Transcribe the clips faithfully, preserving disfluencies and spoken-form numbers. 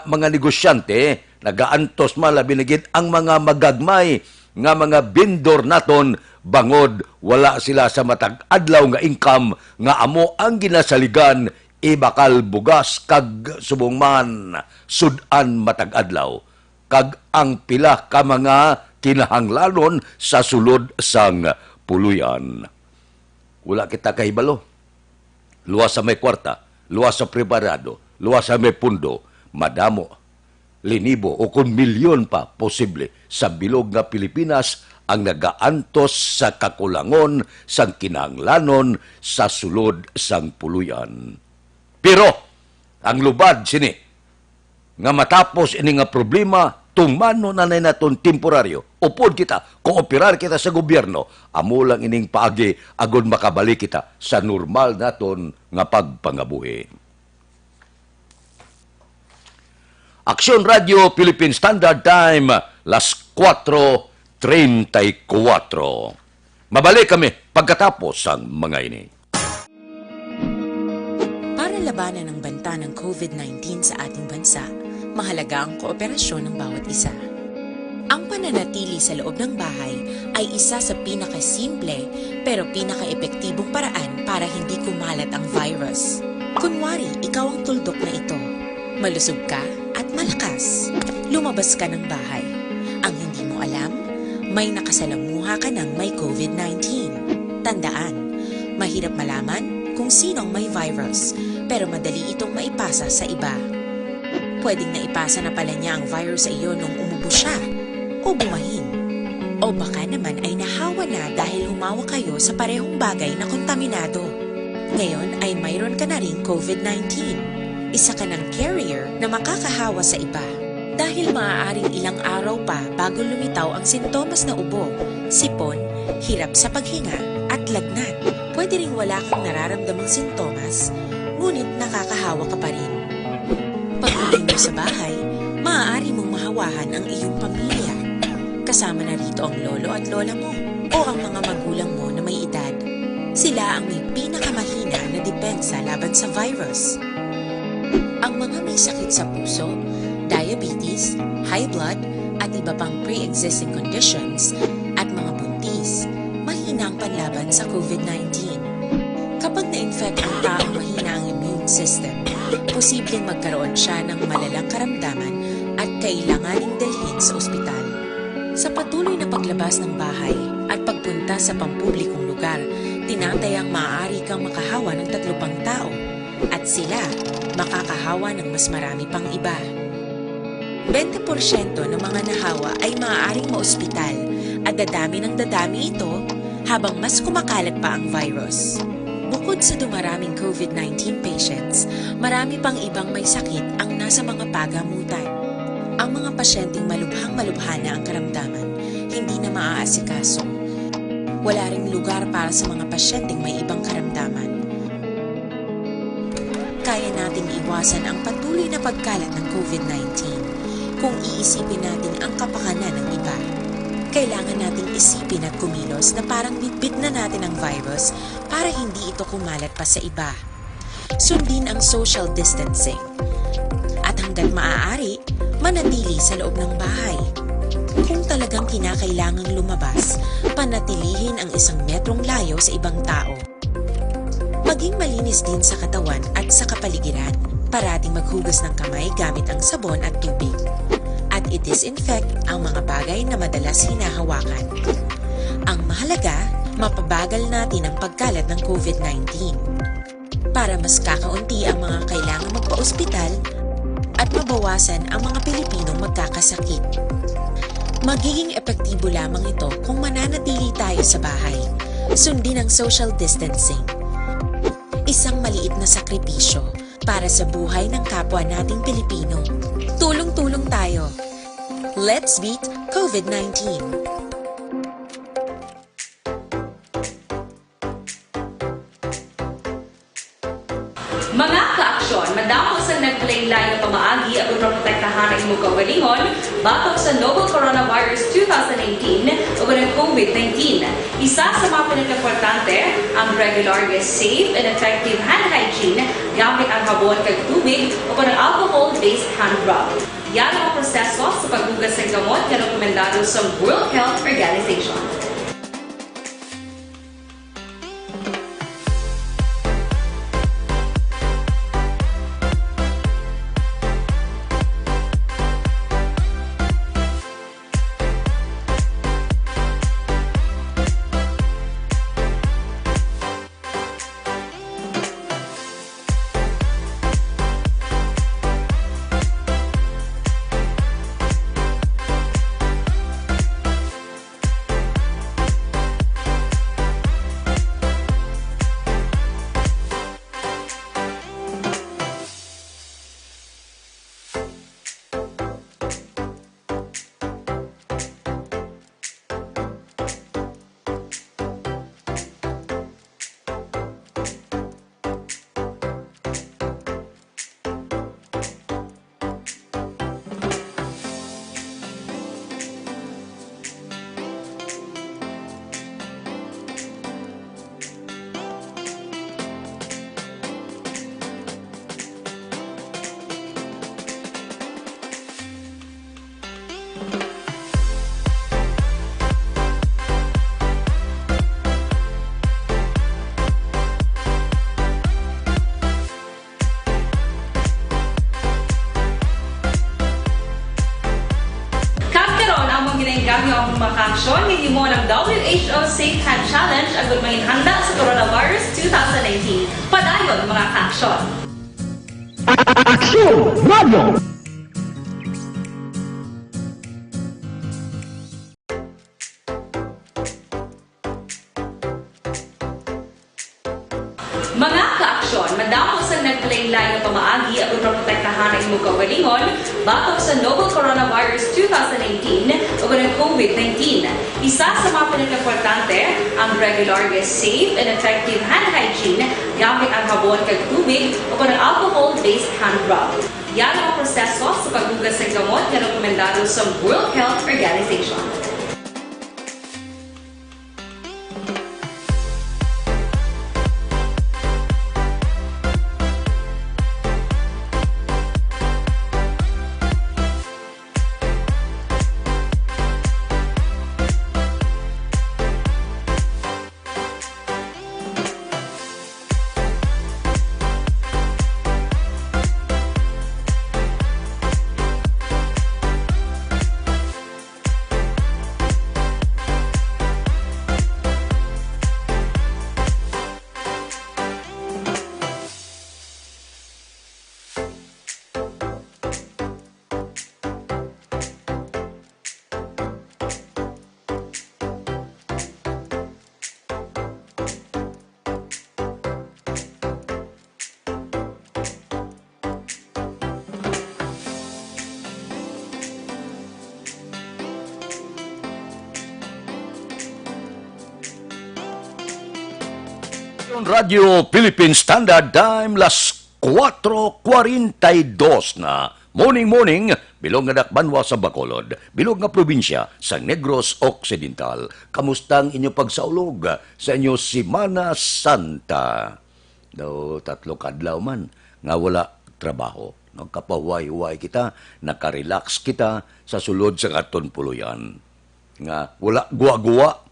mga negosyante, nagaantos man labi na gid ang mga magagmay nga mga vendor naton, bangod wala sila sa matag adlaw nga income nga amo ang ginasaligan, ibakal bugas kag subong man sud-an matag adlaw, kag ang pila ka mga kinahanglanon sa sulod sang puloy-an. Wala kita kahibalo. Luwas sa may kwarta, luwas sa preparado, luwas sa may pundo, madamo, linibo o kon milyon pa posible sa bilog nga Pilipinas ang nagaantos sa kakulangon sang kinahanglanon sa sulod sang puloy-an. Pero ang lubad sini, nga matapos ini nga problema, tumano na nay naton temporaryo. Upod kita, kooperar kita sa gobyerno. Amo lang ining paagi agod makabalik kita sa normal naton nga pagpangabuhi. Aksyon Radio Philippine Standard Time, las kuwatro treinta y kuwatro. Mabalik kami pagkatapos sang mga ini. Para labanan ang banta ng covid nineteen sa ating bansa, mahalaga ang kooperasyon ng bawat isa. Ang pananatili sa loob ng bahay ay isa sa pinakasimple pero pinakaepektibong paraan para hindi kumalat ang virus. Kunwari, ikaw ang tuldok na ito. Malusog ka at malakas. Lumabas ka ng bahay. Ang hindi mo alam, may nakasalamuha ka ng may covid nineteen. Tandaan, mahirap malaman kung sino ang may virus, pero madali itong maipasa sa iba. Pwedeng naipasa na pala niya ang virus sa iyo nung umubo siya o bumahin. O baka naman ay nahawa na dahil humawak kayo sa parehong bagay na kontaminado. Ngayon ay mayroon ka na ring covid nineteen. Isa ka ng carrier na makakahawa sa iba. Dahil maaaring ilang araw pa bago lumitaw ang sintomas na ubo, sipon, hirap sa paghinga, at lagnat. Pwede ring wala kang nararamdamang sintomas, ngunit nakakahawa ka pa rin. Pag-uwi mo sa bahay, maaari mong mahawahan ang iyong pamilya. Kasama na rito ang lolo at lola mo o ang mga magulang mo na may edad. Sila ang may pinakamahina na depensa laban sa virus. Ang mga may sakit sa puso, diabetes, high blood, at iba pang pre-existing conditions, at mga buntis, mahina ang panlaban sa covid nineteen. Kapag na-infect ang taong mahina ang immune system, posibleng magkaroon siya ng malalang karamdaman at kailanganing dalhin sa ospital. Sa patuloy na paglabas ng bahay at pagpunta sa pampublikong lugar, tinatayang maaari kang makahawa ng tatlo pang tao at sila makakahawa ng mas marami pang iba. Bente porsyento ng mga nahawa ay maaaring maospital at dadami ng dadami ito habang mas kumakalat pa ang virus. Bukod sa dumaraming covid nineteen patients, marami pang ibang may sakit ang nasa mga pagamutan. Ang mga pasyenteng malubhang-malubha na ang karamdaman, hindi na maaasikaso. Wala ring lugar para sa mga pasyenteng may ibang karamdaman. Kaya nating iwasan ang patuloy na pagkalat ng covid nineteen kung iisipin natin ang kapakanan ng iba. Kailangan nating isipin at kumilos na parang bitbit na natin ang virus para hindi ito kumalat pa sa iba. Sundin ang social distancing. At hanggat maaari, manatili sa loob ng bahay. Kung talagang kinakailangang lumabas, panatilihin ang isang metrong layo sa ibang tao. Maging malinis din sa katawan at sa kapaligiran. Parating maghugas ng kamay gamit ang sabon at tubig. At i-disinfect ang mga bagay na madalas hinahawakan. Ang mahalaga, mapabagal natin ang pagkalat ng covid nineteen. Para mas kakaunti ang mga kailangang magpa-ospital at mabawasan ang mga Pilipinong magkakasakit. Magiging epektibo lamang ito kung mananatili tayo sa bahay. Sundin ang social distancing. Isang maliit na sakripisyo para sa buhay ng kapwa nating Pilipino. Tulong-tulong tayo. Let's beat covid nineteen. Mga kaaksyon, madamo sa naglain-lain nga pamaagi aron maprotektahan Ang imong kaugalingon batok sa novel coronavirus two thousand nineteen ug ang COVID nineteen. Isa sa mga pinakaimportante, ang regular nga safe and effective hand hygiene gamit ang habon kag tubig o kon ang alcohol-based hand rub. Yara ang proseso sa paghugas sa gamot nga rekomendado sa World Health Organization. Kag karon, among ginainggam ang mga kaaksyon nga himo ng W H O Safe Hand Challenge agud manginhanda sa coronavirus two thousand nineteen. Padayon, mga kaaksyon. Aksyon Radio! Mga kaaksyon, madamo sang naglain-lain nga pamaagi aron maprotektahan ang imong kaugalingon batok sa novel coronavirus two thousand nineteen ug ang COVID nineteen. Isa sa mga pinakaimportante, ang regular nga safe and effective hand hygiene gamit ang habon kag tubig o kon ang alcohol-based hand rub. Yara ang proseso sa paghugas sa gamot nga rekomendado sa World Health Organization. Radyo Philippine Standard Time, las kuwatro kwarenta y dos na. Morning, morning, bilog nga dakbanwa sa Bacolod, bilog nga probinsya sa Negros Occidental. Kamusta ang inyo pagsaulog sa inyo Semana Santa? Daw tatlo ka adlaw man nga wala trabaho, no? Kapahuway-huway kita, nakarelax kita sa sulod sang aton puloy-an nga wala guwa-guwa.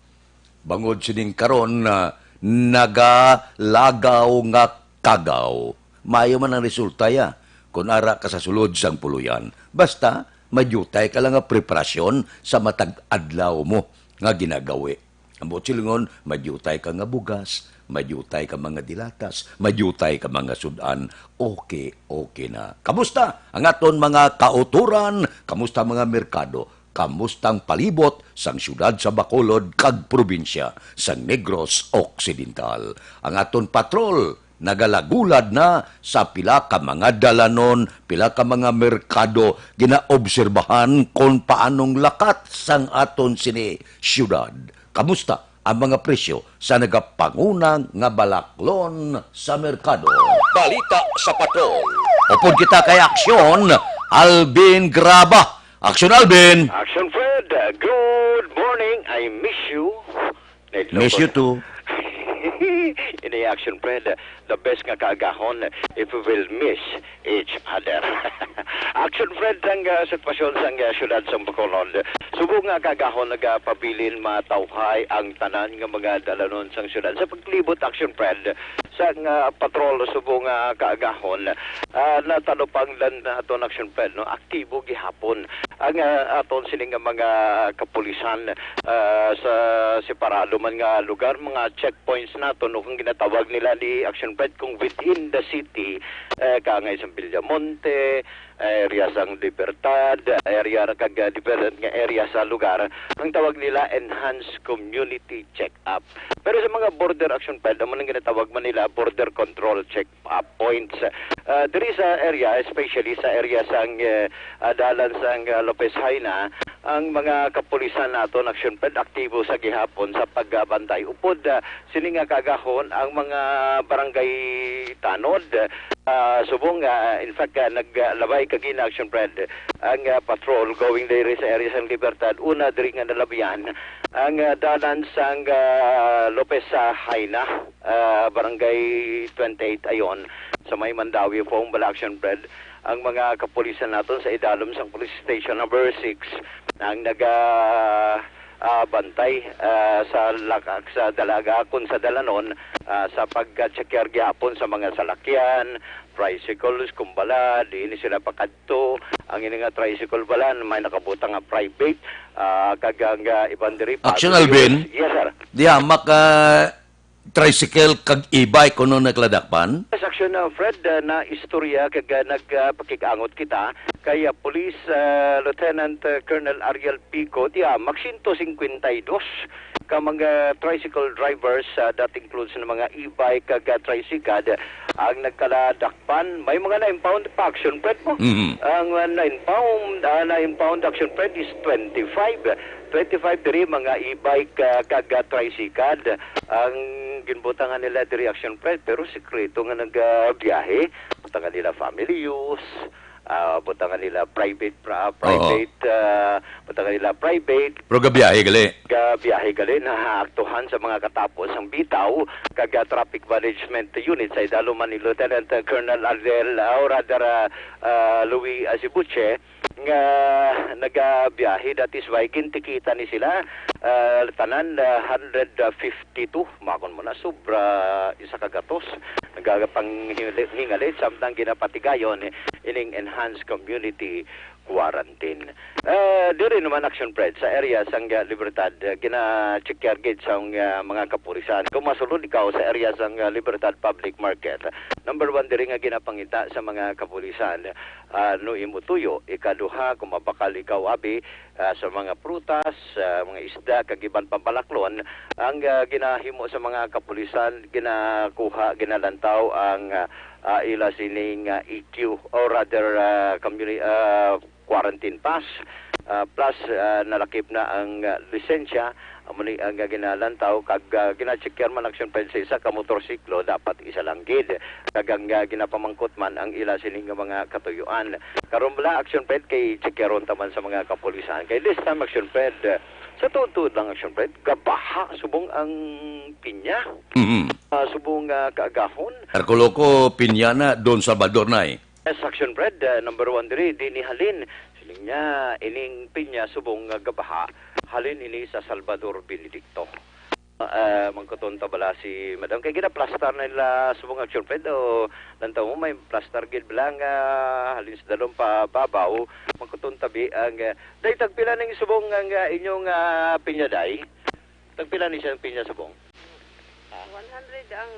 Bangod sining karon, ah, nagalagaw nga kagaw. Maayo man ang resulta, ya, kon ara ka sa sulod sang puloy-an. Basta, madiyutay ka lang nga preparasyon sa matag adlaw mo nga ginagawi. Ang buot silingon, madiyutay ka nga bugas, madiyutay ka mga dilatas, madiyutay ka mga sud-an. Okay, okay na. Kamusta ang aton mga kautoran? Kamusta mga merkado? Kamusta ang palibot sang siyudad sa Bacolod kag probinsya sang Negros Occidental? Ang aton patrol nagalagulad na sa pila ka mga dalanon, pila ka mga merkado, ginaobserbahan kon paanong lakat sang aton sini siyudad. Kamusta ang mga presyo sa nagapanguna nga balaklon sa merkado? Balita sa Patrol. Upod kita kay aksyon, Alvin Graba. Action, Alvin! Action Fred, uh, good morning. I miss you. Miss you too. Ini Action Fred, uh, the best nga kaagahon if we will miss each other. Action Fred, ang uh, sitwasyon sang uh, siyudad sang Bacolod. Subong nga kaagahon nagapabilin matawhay ang tanan nga mga dalanon sang siyudad. Sa paglibot Action Fred, sa nga patrol subong nga kaagahon, ah, natalupangdan naton Action Fred, no? Aktibo gihapon ang, ah, aton sini nga mga kapulisan, ah, sa separado man nga lugar, mga checkpoints naton, no? Kung ginatawag nila ni Action Fred, kung within the city, eh, kaangay sa Villamonte, area sang Libertad, area ra kag, ah, different nga area sa lugar, ang tawag nila enhanced community check-up. Pero sa mga border Action Fred, amo nang ginatawag man nila border control check-up points. Ah, diri sa area, especially sa area sang, eh, ah, dalan sang, ah, Lopez Jaena, ang mga kapulisan naton Action Fred aktibo sa gihapon sa pagbantay. Upod, ah, sini nga kaagahon ang mga barangay tanod, ah, subong, ah, in fact, ah, naglabay kagina Action Fred ang, ah, patrol going diri sa area sang Libertad. Una diri nga nalabihan ang, ah, dalan sang, ah, Lopez sa Jaena, ah, Barangay twenty-eight Ayon sa may Mandaue Foam bala Action Fred. Ang mga kapulisan naton sa idalom sang Police Station Number Six ang naga ah, bantay, ah, sa lakak sa dalaga kon sa dalanon, ah, sa pagka-checker gihapon sa mga salakyan, tricycles, kumbala, diin sila pakadto. Ang ini nga tricycle bala may nakabutang nga private, ah, kag ang, ah, iban diri Action, Baguio. Alvin? Yes, sir. Diha, maka tricycle kag e-bike kuno nagladakpan? Yes, Action, uh, Fred, uh, na istorya kag, uh, nag, uh, pakig-angot kita kay, uh, Police, uh, Lieutenant, uh, Colonel Ariel Pico, diha, mag siyento singkwenta y dos ka mga tricycle drivers, uh, that includes na mga e-bike kag, uh, tricycad, ang nagkaladakpan. May mga na-impound pa, Action, Fred, mo. Mhm. Ang, uh, na-impound, uh, na-impound, Action, Fred, is twenty-five. Twenty-five diri mga e-bike, ah, kag, ah, tricycad ang ginbutangan nila diri Action Fred, pero sikreto nga nagabiyahe. Butangan nila family use, ah, butangan nila private, pra-, Oo. private, ah, butangan nila private. Pero gabiyahe gali. Gabiyahe gali, nahaaktuhan sa mga katapos ang bitaw kag, ah, traffic management unit sa idalom man ni Lieutenant Colonel Ariel, ah, or rather, ah, ah, Louis Asibuche. Nga nagabiyahe, that is why gintikitan ni sila, ah, tanan, ah, hundred fifty-two. Makon mo na, sobra isa ka gatos. Nagapanghingalit samtang ginapatigayon ining enhanced community quarantine. Ah, diri naman Action Fred sa area sang, ah, Libertad, ah, gina-check gid sang, ah, mga kapulisan. Kung masulod ikaw sa area sang, ah, Libertad Public Market, number one diri nga ginapangita sa mga kapulisan. Ah, no imo tuyo, ikaduha, kung mabakal ikaw, abi, ah, sa mga prutas, ah, mga isda, kag iban pang palaklon, ang, ah, ginahimo sa mga kapulisan, ginakuha, ginalantaw ang, ah, ah, ila sining, ah, E Q, or rather, ah, communi-, ah, quarantine pass, ah, plus, ah, nalakip na ang, ah, lisensya. Amo ni ang, ah, ginalantaw kag, ah, ginacheckar man Action Fred sa isa ka motorsiklo, dapat isa lang gid. Kag ang, ah, ginapamangkot man ang ila sini nga mga katuyuan. Karon bala Action Fred kay checkaron ta man sa mga kapulisan. Kay this time Action Fred, ah, sa tuod-tuod lang Action Fred, gabaha subong ang pinya. Mhm. Ah, subong, ah, kaagahon. Arcolocco, pinya na, Don Salvador na eh. Yes, Action Fred, ah, number one diri, dinhi halin. Siling niya, ining pinya subong nga gabaha, halin ini sa Salvador Benedicto. Ah, mangkuton ta bala si Madam. Kay ginaplastar na nila subong Action Fred, o lantaw mo, may plastar gid bala nga halin sa dalom pa babaw. Mangkuton ta bi ang, ah, day, tagpila ning subong ang, ah, inyong, ah, pinya, day? Tagpila ni siya ang pinya subong? One hundred ang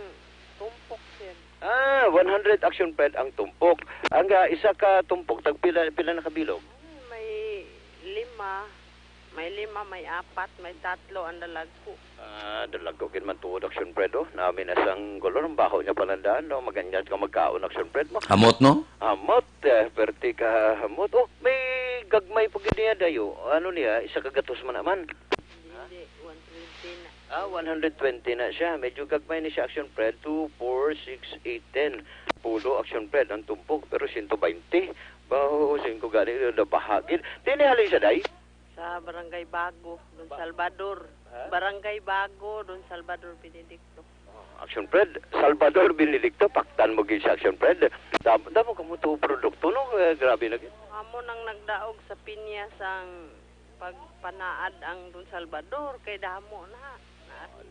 tumpok, sir. Ah, one hundred Action Fred ang tumpok. Ang, ah, isa ka tumpok, tagpila, pila na ka bilog? Hmm, may lima. May lima, may apat, may tatlo ang dalagko. Ah, dalagko gid man tuod Action Fred, oh. Nami na sang kolor, ang baho niya palandaan, no? Maganyad ka magkaon Action Fred mo. Hamot, no? Hamot, eh, perte ka hamot. Oh, may gagmay pa gid niya, dayo. Ano niya, isa ka gatos man naman. Hindi, one twenty na. Ah, one hundred twenty na siya. Medyo gagmay ni siya, Action Fred. Two, four, six, eight, ten. Pulo, Action Fred, ang tumpok, pero siyento baynte. Baho, singko gani, nabaha gid. Dili halin siya, day? Sa Barangay Bago, Don Ba- Salvador. Ha? Barangay Bago, Don Salvador Benedicto. Oh, Action Fred, Salvador Benedicto, paktan mo gid sa Action Fred. Damo, damo ka mo to produkto, no? Eh, grabe na gid. Amo nang nagdaog sa pinya sang pagpanaad ang Don Salvador, kay damo na.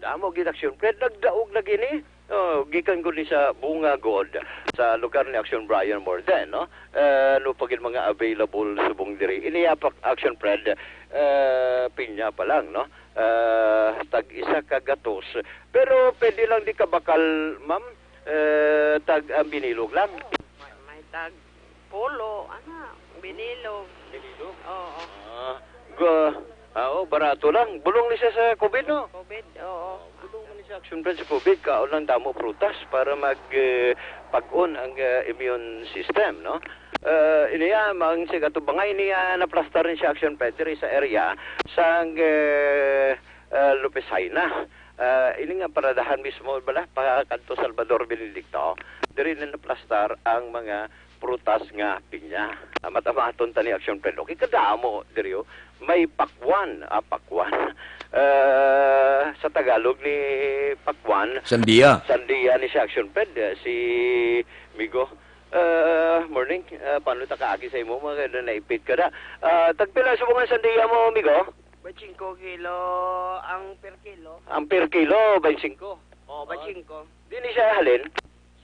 Damo gid, Action Fred, nagdaog na gini. Oh, gikan ko ni sa Bunga God, sa lugar ni Action Brian Morden, no? Eh, ano pa gid mga available subong diri? Ini apak Action Fred, eh, pinya pa lang, no? Eh, tag isa ka gatos. Pero pwede lang di kabakal, ma'am. Eh, tag ang binilog lang. May, may tag pulo, ana, binilog. Binilog? Oo. Ah, ga, ah, oh, barato lang. Bulong ni siya sa COVID, no? COVID, oo. Oh, bulong man ni siya, Action Fred, sa COVID, kaon lang damo prutas para mag, eh, pag-on ang, eh, immune system, no? Eh, ini, ah, ang sigat bangay ni, ah, naplastar ni siya, Action Fred, diri sa area sang, eh, eh, Lopez Jaena. Eh, ini nga paradahan mismo bala pa kadto Salvador Benedicto. Diri na naplastar ang mga prutas nga pinya. Ah, matamaton ta ni Action Fred. Okay, kadamo diri, oh. May pakwan, ah, pakwan. Eh, sa Tagalog ni pakwan, Sandia. Sandia ni siya, Action Fred, eh, si Migo. Eh, morning. Eh, paano ta kaagi sa imo? Mga naipit ka na. Ah, tagpila subong ang sandia mo, Migo? Batsingko kilo ang per kilo. Ang per kilo, batsingko. Oh, batsingko. Di ni siya halin?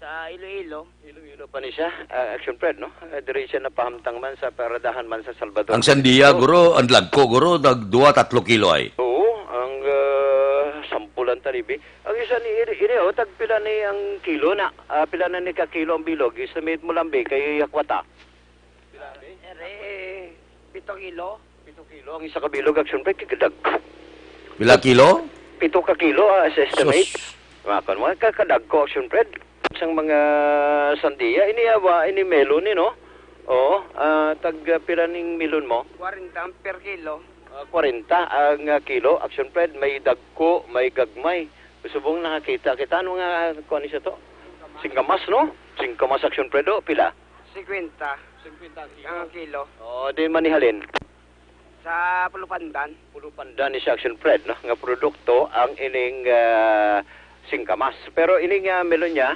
Sa Iloilo. Iloilo pa ni siya. Ah, Action Fred, no? Ah, diri siya napahamtang man sa paradahan man sa Salvador. Ang sandiya, guro, ang lagko, guro, nag dua, tatlo kilo ay. Oo, ang, ah, sampulan talibi. Ang isa ni, ini, ini, oh, tagpila ni ang kilo na? Ah, pila na ni ka kilo ang bilog? Estimate mo lang, be, kay yakwata. Ere, pito kilo. Pito kilo ang isa ka bilog, Action Fred, kagadag. Pila kilo? Pito ka kilo, ah, sa estimate. Sus. Makon mo, ka-, kadag ko, Action Fred. Sang mga sandiya, ini awa, ini melon ni, no? Oo, ah, tag, ah, pila ning melon mo? Kwarenta ang per kilo. Ah, kwarenta ang, ah, kilo, Action Fred, may dagko, may gagmay. Subong nakakita kita, ano nga, kuha ni siya to? Singkamas, no? Singkamas, Action Fred, oh, pila? Singkwenta. Singkwenta ang kilo. Ang kilo. Oh, di man ni halin? Sa Pulupandan. Pulupandan ni siya, Action Fred, no? Nga produkto ang ining, ah, singkamas. Pero ining, ah, melon niya,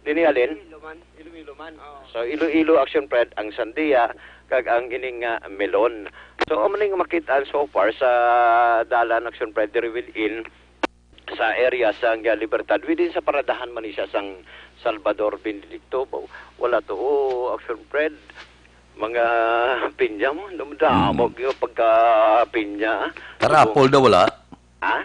di ni halin? Iloilo man. Iloilo man. Oo. So, Iloilo, Action Fred, ang sandiya, kag ang ining, ah, melon. So, amo ning makita so far sa dalan, Action Fred, diri within sa area sang, ah, Libertad, within sa paradahan man ni siya sang Salvador Benedicto. Ba-, wala to, oh, Action Fred. Mga pinya mo, damo, damo, hmm, yung pagka pinya. Tarapol daw wala? Ha?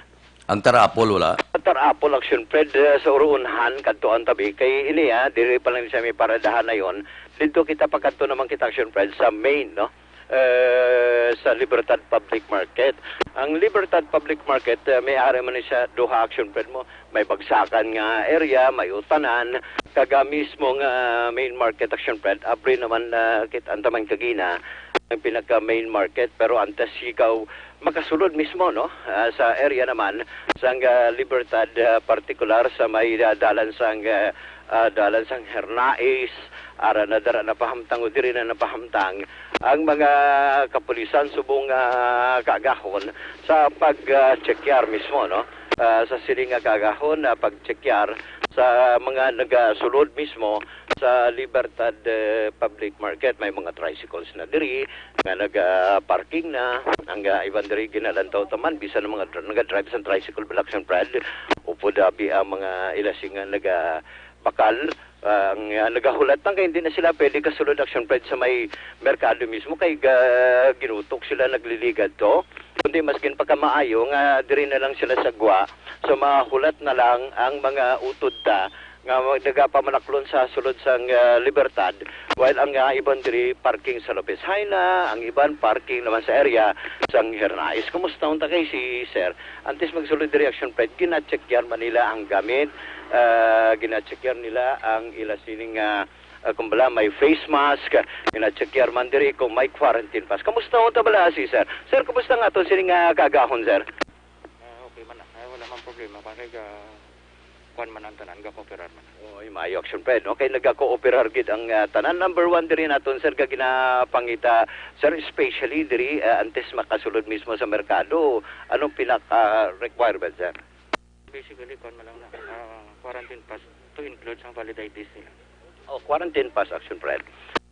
Ang tarapol wala? Tarapol, Action Fred, eh, sa Uruunhan, kadto ang tabi. Kay ini, ah, diri pa lang siya may paradahan na yon. Dito kita pagkadto naman kita, Action Fred, sa main, no? Eh, sa Libertad Public Market. Ang Libertad Public Market, eh, may ari man ni siya duha, Action Fred, mo. May bagsakan nga area, may utanan, kag, ah, mismo nga main market, Action Fred. Abri naman, ah, kit-, ang taman kagina, ang pinaka main market. Pero antes ikaw makasulod mismo, no? Ah, sa area naman, sang, ah, Libertad, ah, partikular sa may, ah, dalan sang, ah, ah, dalan sang Hernais, ara na dara napahamtang o diri na napahamtang ang mga kapulisan subong, ah, kaagahon sa pag, ah, check-yar mismo, no? Ah, sa sini nga kaagahon, ah, pag-check-yar sa mga nagasulod mismo sa Libertad, eh, Public Market. May mga tricycles na diri nga naga-parking na. Ang, ah, iban diri ginalantaw taman, bisan ang mga dr-, naga-drive sa tricycle, Black Sun Pride, upod abi ang mga ila sing nga naga-, bakal, ah, nga nagahulat lang kay hindi na sila pwede kasulod, Action Fred, sa may merkado mismo kay ga-, ginutok sila nagliligad to. Kundi mas ginpakamaayo nga diri na lang sila sa gwa. So, mahulat na lang ang mga utod ta nga mag-, nagapamanaklon sa sulod sang, ah, Libertad, while ang, ah, iban diri parking sa Lopez Jaena, ang iban parking naman sa area sang Hernais. Kumusta unta kay si Sir? Antes magsulod diri, Action Fred, gina-check-yar man nila ang gamit, ah, gina-check-yar nila ang ila sining, ah, ah, kung bala may face mask, gina-check-yar man diri kung may quarantine pass. Kumusta unta bala si Sir? Sir, kumusta nga aton sining, ah, kaagahon, Sir? Ah, okay man na. Ay, wala man problema. Bakit ka Kuan man ang tanan, gakooperar man. Oy, maayo, Action Fred, no? Kay nagakooperar gid ang, ah, tanan. Number one diri naton, sir, nga ginapangita, sir, especially diri, ah, antes makasulod mismo sa merkado. Anong pinaka-requirement, sir? Basically, kuan man lang na, ah, quarantine pass to include sang valid I Ds nila. Oh, quarantine pass, Action Fred.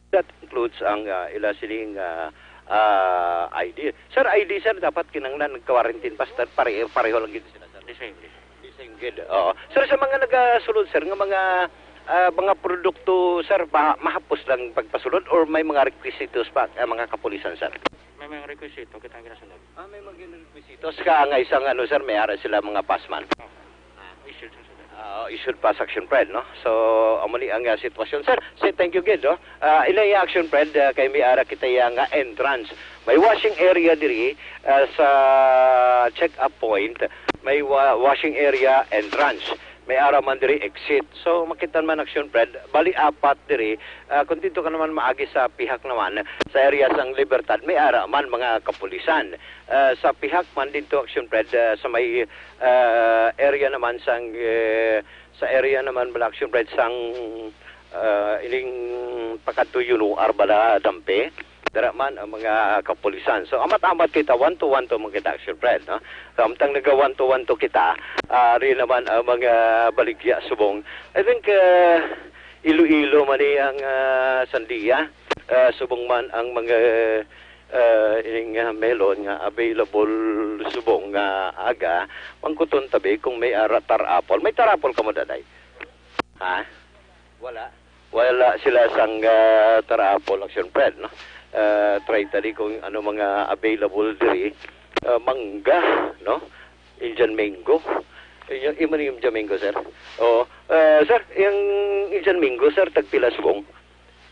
That includes ang, ah, ila sining, ah, ah, I D. Sir, I D, sir, dapat kinahanglan nag-quarantine pass, sir, pare-, pareho lang gid sila, sir. The same, the same. The same gid. Oo. Sir, sa mga nagasulod, sir, nga mga, ah, mga produkto, sir, ba, mahapos lang pagpasulod or may mga requisitos pa ang mga kapulisan, sir? May mga requisito kita ang ginasunod. Ah, may mga requisitos ka nga isang ano, sir, may ara sila mga passman. Oo. Issued sa sunod. Ah, issued pa sa Action Fred, no? So, amo ni ang, ah, sitwasyon, sir. Say thank you gid, no? Ah, inay Action Fred, ah, kay may ara kita iya nga entrance. May washing area diri, ah, sa check-up point. May wa-, washing area entrance. May ara man diri exit. So, makita man Action Fred. Bali, apat diri. Ah, kung dito ka naman maagi sa pihak naman, sa area sang Libertad, may ara man mga kapulisan. Ah, sa pihak man dito, Action Fred, ah, sa may, ah, area naman sang, eh, sa area naman bala, Action Fred, sang, ah, ining pakadto Yunuar bala, Dampe, dara man ang mga kapulisan. So, amat-amat kita, one to one to man kita, Action Fred, no? Samtang naga one to one to kita, ah, ari naman ang mga baligya subong. I think, ah, Iloilo man ni ang, ah, sandiya, ah, subong man ang mga, ah, ining, ah, melon nga available subong nga aga, mangkuton tabi kung may ara tarapol. May tarapol kamo, Daday? Ha? Wala. Wala sila sang, ah, tarapol, Action Fred, no? Ah, try tadi kung ano mga available diri. Ah, mangga, no? Indian mango. Yung, imo ni Indian mango, sir? Oo. Ah, sir, yung Indian mango, sir, tagpila subong?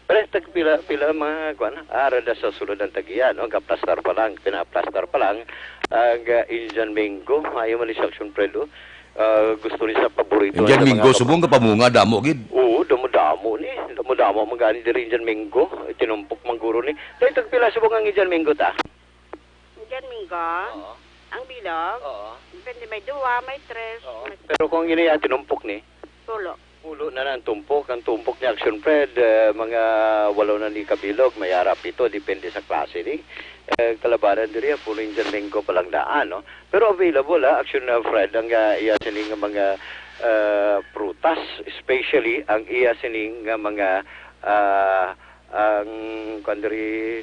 Pre, tagpila, pila mga, kuwan, ara da sa sulod ang tagiya, no? Gaplastar pa lang, pina-plastar pa lang. Ang, ah, Indian mango, maayo man ni sa Action Fred, oh. Ah, gusto ni sa paborito Indian sa mga mango, kap- subong ka pamunga, damo gid. Oo, damo-damo ni. Damo-damo man gani diri Indian mango. Tinumpok man guro ni. Tay, tagpila subong ang Indian mango ta? Indian mango? Oo. Ang bilog? Oo. Depende, may duwa, may tres, Oo. may Pero kung ini, ah, tinumpok ni? Tulo. Pulo na na ang tumpok. Ang tumpok ni Action Fred, eh, mga walo na ni kabilog, may ara pito, depende sa klase ni. Eh, kalabanan diri, ah, puro Indian mango pa lang daan, no? Pero available, ah, Action, ah, Fred, ang, ah, iya sini nga mga, ah, prutas, especially ang iya sini nga mga, ah, ang, kuwan diri,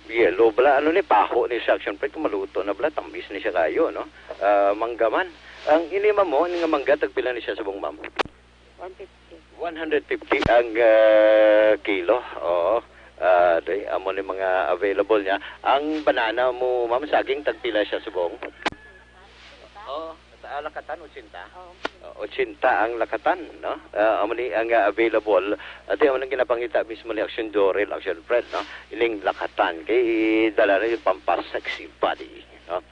yellow bala, ano ni, paho ni sa Action Fred, kung maluto na bala, tambis ni siya kayo, no? Ah, mangga man. Ang ini, ma'am, mo, ini nga mangga, tagpila ni siya subong, ma'am? One fifty. One hundred fifty ang, ah, kilo. Oo. Ah, day, amo ni mga available niya. Ang banana mo, ma'am, saging, tagpila siya subong? Oo, sa lakatan, ochenta. Oo. Oo, ochenta ang lakatan, no? Ah, amo ni ang, ah, available. Ate, amo nang ginapangita mismo ni Action Dorel, Action Fred, no? Ining lakatan, kay dala na yung pampasexy body, no?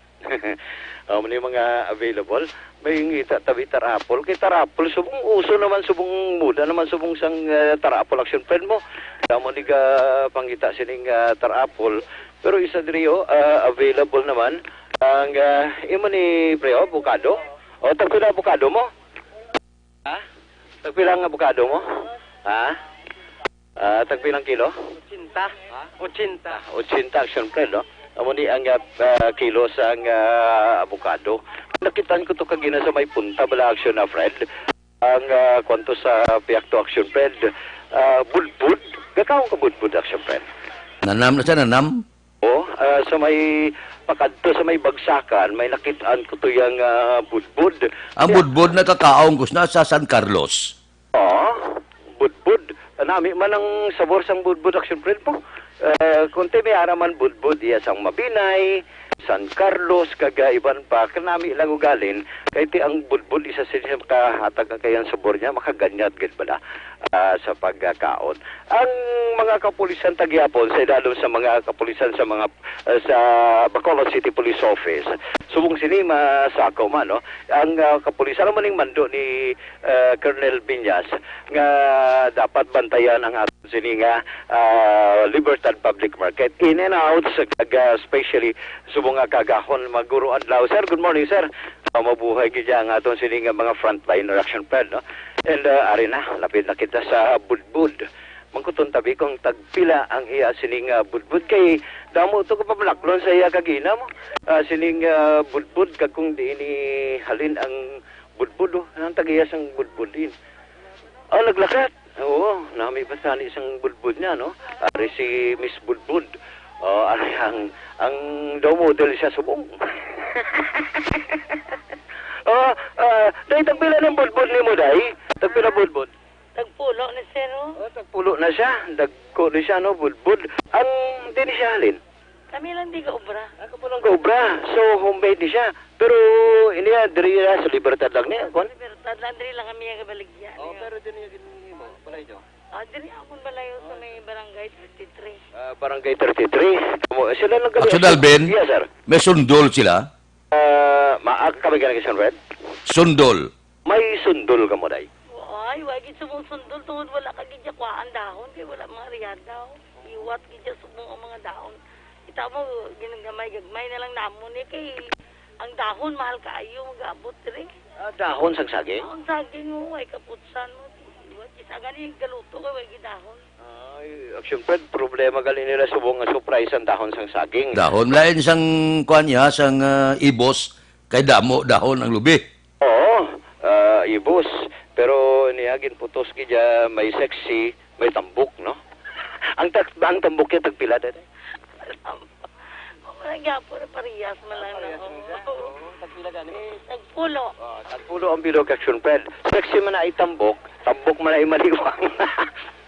Amo ni mga available. May ngita tabi tarapol. Kay tarapol, subong uso naman, subong muda naman, subong sang, ah, tarapol, Action Fred mo. Amo ni ga pangita sining, ah, tarapol. Pero isa diri, oh, ah, available naman. Ang, ah, imo ni pre, oh, avocado. O, tagpila avocado mo? Ha? Tagpila ang avocado mo? Ha? Ah, tagpila ang kilo? Ochenta. Ha? Ochenta. Ah, ochenta, Action Fred, no? Amo ni ang, ah, ah, kilo sa ang, ah, avocado. Nakitaan ko to kagina sa may punta bala, Action, ah, Fred. Ang, ah, kwanto sa piyak to, Action Fred. Ah, budbud. Gakaon ka budbud, Action Fred? Nanam na siya, nanam. O, ah, sa may pakadto sa may bagsakan, may nakitaan ko to yang, ah, budbud. Ang Ya- budbud nakakaon ko na sa San Carlos. Oo, budbud. Nami man ang sabor sang budbud, Action Fred po. Eh, kunti may ara man budbud iya sang Mabinay, San Carlos, kag, ah, iban pa. Kanami lang ugalin, kay ti ang budbud isa sa siya makahatag ang kayang sabor niya, makaganyat gid bala. ah, sa pagkaon. Ang mga kapulisan ta gihapon sa idalom sa mga kapulisan sa mga, ah, sa Bacolod City Police Office, subong sini masako man, no? Ang, ah, kapulisan naman ning mando ni, ah, Colonel Viñas nga dapat bantayan ang aton sini nga, ah, Libertad Public Market in and out sa kag, ah, especially subong nga kaagahon, maguro adlaw. Sir, good morning, sir. Ah, mabuhay gid ang aton sini nga mga frontliner, Action Fred, no? And, ah, ari na, lapit na kita sa budbud. Mangkuton tabi kung tagpila ang iya sining, ah, budbud, kay damo to kapamalaklon sa iya kag ina mo. Ah, sining, ah, budbud, kag kung diin ni halin ang budbud, oh, ang tag-iya sang budbud din. Oh, naglakat. Oo, nami pa sa ni isang budbud niya, no? Ari si Miss Budbud. Oh, ari ang, ang daw model siya subong. Oh, ah, day, tagpila ng budbud ni mo, day? Tagpila budbud? Tagpulo na siya, no? Oh, tagpulo na siya. Dagko na siya, no? Budbud. Ang, di ni siya halin? Kami lang di ka obra. Ako po lang ka obra. So, homemade ni siya. Pero, ini ya, diri ya, sa Libertad lang niya, kwan? Libertad lang, diri lang kami yung kabaligya. Oh, niya. Pero diri yung mo, balay nyo? Ah, diri akong balayo sa may Barangay thirty-three. Ah, Barangay thirty-three. Kamo, sila lang gali. Actually, Alvin, yes, sir. May sundol sila. Ah, maag kami ka nag-sunred? Sundol. May sundol ka mo, day? Ay, wa gid subong sundol tungod wala ka gid siya kuhaan dahon kay wala mga riyada. Iwat gid siya subong ang mga dahon. Kita mo, ginagamay-gagmay na lang namon ni kay ang dahon mahal kaayo mag-abot diri. Ah, dahon sang saging? Ang saging mo, ay kaputsan mo. Iwat gid sa gani galuto kay wa gid dahon. Ay, Action Fred, problema gali nila subong nga surprise ang dahon sang saging. Dahon lain sang kuan niya, sang, ah, ibos, kay damo dahon ang lubi. Oo, ah, ibos. Pero niya ginputos gid ya, may sexy, may tambok, no? Ang tak-, ang tambok niya tagpila, dede? Wala gyapon, parehas man lang, no? Parehas man siya. Oo, tagpila gani? Eh, tagpulo. Oh, tagpulo ang bilog, Action Fred. Sexy man na ay tambok, tambok man ay maliwang.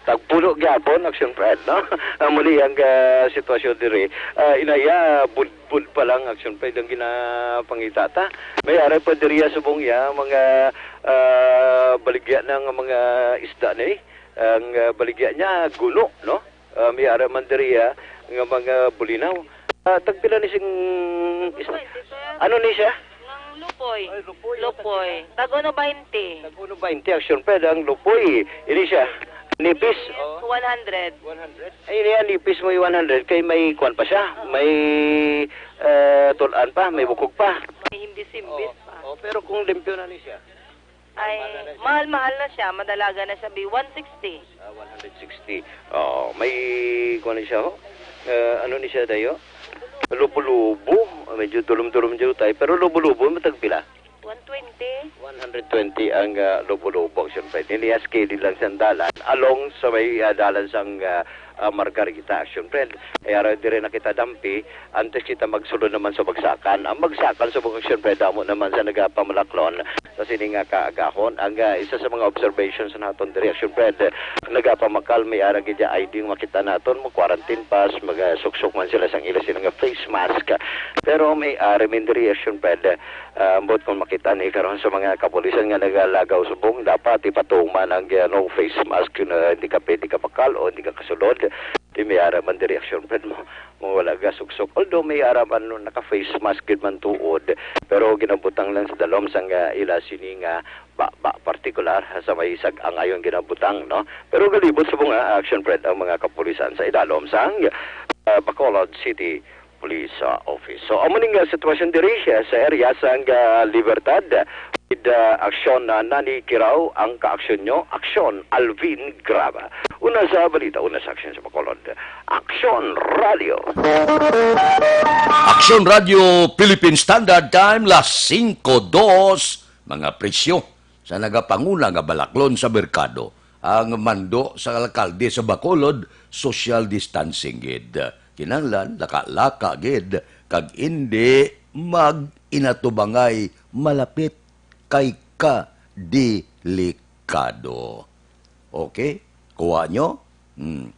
Tagpulo gyapon, Action Fred, no? Ang muli ang, ah, sitwasyon diri. Ah, inaya, budbud pa lang, Action Fred, ang ginapangita ta. May ara pa diri ya subong ya, mga, ah, baligya na nga mga isda ni. Ang, ah, baligya niya, guno, no? Ah, may ara man diri ya, nga mga bulinaw. Ah, tagpila ni sing isda? Ano ni siya? Nang lupoy. Ay, lupoy, oh, lupoy. Tag-uno baynte. Tag-uno baynte, Action Fred, ang lupoy. Ini siya. Nipis. Oh. One hundred. One hundred? Ay, ini ang nipis mo yung one hundred. Kay may kwan pa siya. May, eh, tulan pa, may bukog pa. May himbis-himbis pa. Oh, pero kung limpyo na ni siya? Ay, mahal-mahal na siya. Madalaga na siya, bi. One sixty. Ah, one hundred sixty. Oh, may, kwan ni siya, ho? Eh, ano ni siya, dayo? Lubo-lubo. Medyo dulom-dulom jutay. Pero lubo-lubo, matagpila? One twenty. One hundred twenty ang, ah, lubo-lubo, Action Fred. Ini S K D lang sa dalan. Along sa may, ah, dalan sang, ah, ah, Margarita, Action Fred. Ay, ara diri na kita dampi, antes kita magsulod naman sa bagsakan. Ang bagsakan sa Action Fred, damo naman sa nagapamalaklon sa sini nga kaagahon. Ang, ah, isa sa mga observations naton diri, Action Fred, nagapamakal, may ara gid ya I D nga makita naton, mo quarantine pass, magasuksok man sila sang ila sila nga face mask. Pero may ara man diri, Action Fred, ah, ambot kung makita ni karon sa mga kapulisan nga nagalagaw subong, dapat ipatuman ang, ah, no face mask, yun, ah, hindi ka pwede ka makal o hindi ka kasulod. Di may ara man diri, Action Fred, mo, mo wala gasuksok. Although may ara man no, naka face mask gid man tuod, pero ginabutang lang sa dalom sang, ah, ila sini nga ba, ba partikular sa may sag-ang ayon ginabutang, no? Pero galibot sa mga Action Fred ang mga kapulisan sa idalom sang, ah, Bacolod City Police, ah, Office. So, amo ning, ah, sitwasyon diri, ah, sa area sang, ah, Libertad. With, ah, aksyon na nanikiraw ang kaaksyon nyo. Aksyon, Alvin Graba. Una sa balita, una sa aksyon sa Bacolod. Aksyon Radio. Aksyon Radio Philippine Standard Time, las singko dos, mga presyo sa nagapanguna nga balaklon sa merkado. Ang mando sa alkalde sa Bacolod, social distancing gid. Kinahanglan, laka-laka gid, kag indi mag-inatubangay malapit kay ka delikado. Okay? Kuha nyo? Hmm.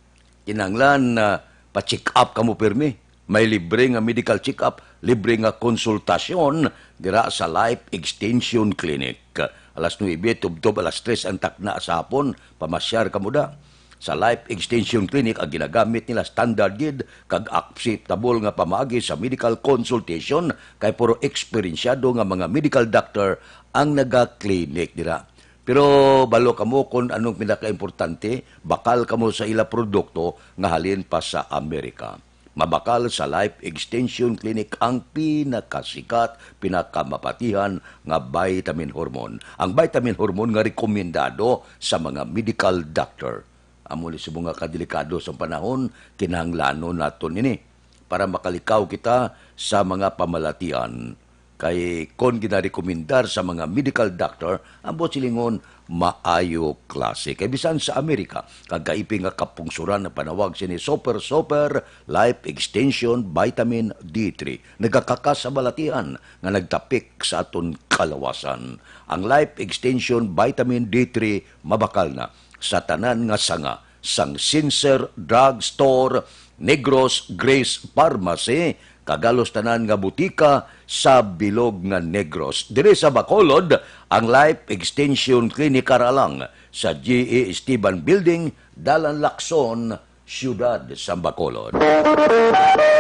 Kinahanglan, ah, pa-check up kamo pirmi. May libre nga medical check-up, libre nga konsultasyon dira sa Life Extension Clinic. Alas nuebe, tubtob alas tres ang takna sa hapon, pamasyar kamo da. Sa Life Extension Clinic, ang ginagamit nila standard gid kag acceptable nga pamaagi sa medical consultation, kay puro eksperensyado nga mga medical doctor ang naga-clinic dira. Pero balo kamo kung anong pinakaimportante, bakal kamo sa ila produkto nga halin pa sa Amerika. Mabakal sa Life Extension Clinic ang pinakasikat, pinakamapatihan nga vitamin hormone. Ang vitamin hormone nga rekomendado sa mga medical doctor. Amo ni subong nga kadelikado sang panahon, kinahanglanon naton ini para makalikaw kita sa mga pamalatian. Kay kon ginarekomendar sa mga medical doctor, ang buot silingon, maayo klase. Kay bisan sa Amerika, kag kaiping nga kapungsoran ang panawag sini Super Super Life Extension Vitamin D three. Nagakakas sa balatian nga nagtapik sa aton kalawasan. Ang Life Extension Vitamin D three mabakal na sa tanan nga sanga sang Sincere Drug Store, Negros Grace Pharmacy, kag halos tanan nga butika sa bilog nga Negros. Diri sa Bacolod, ang Life Extension Clinic Karalang sa G E Esteban Building, Dalan Lacson, Siyudad sa Bacolod.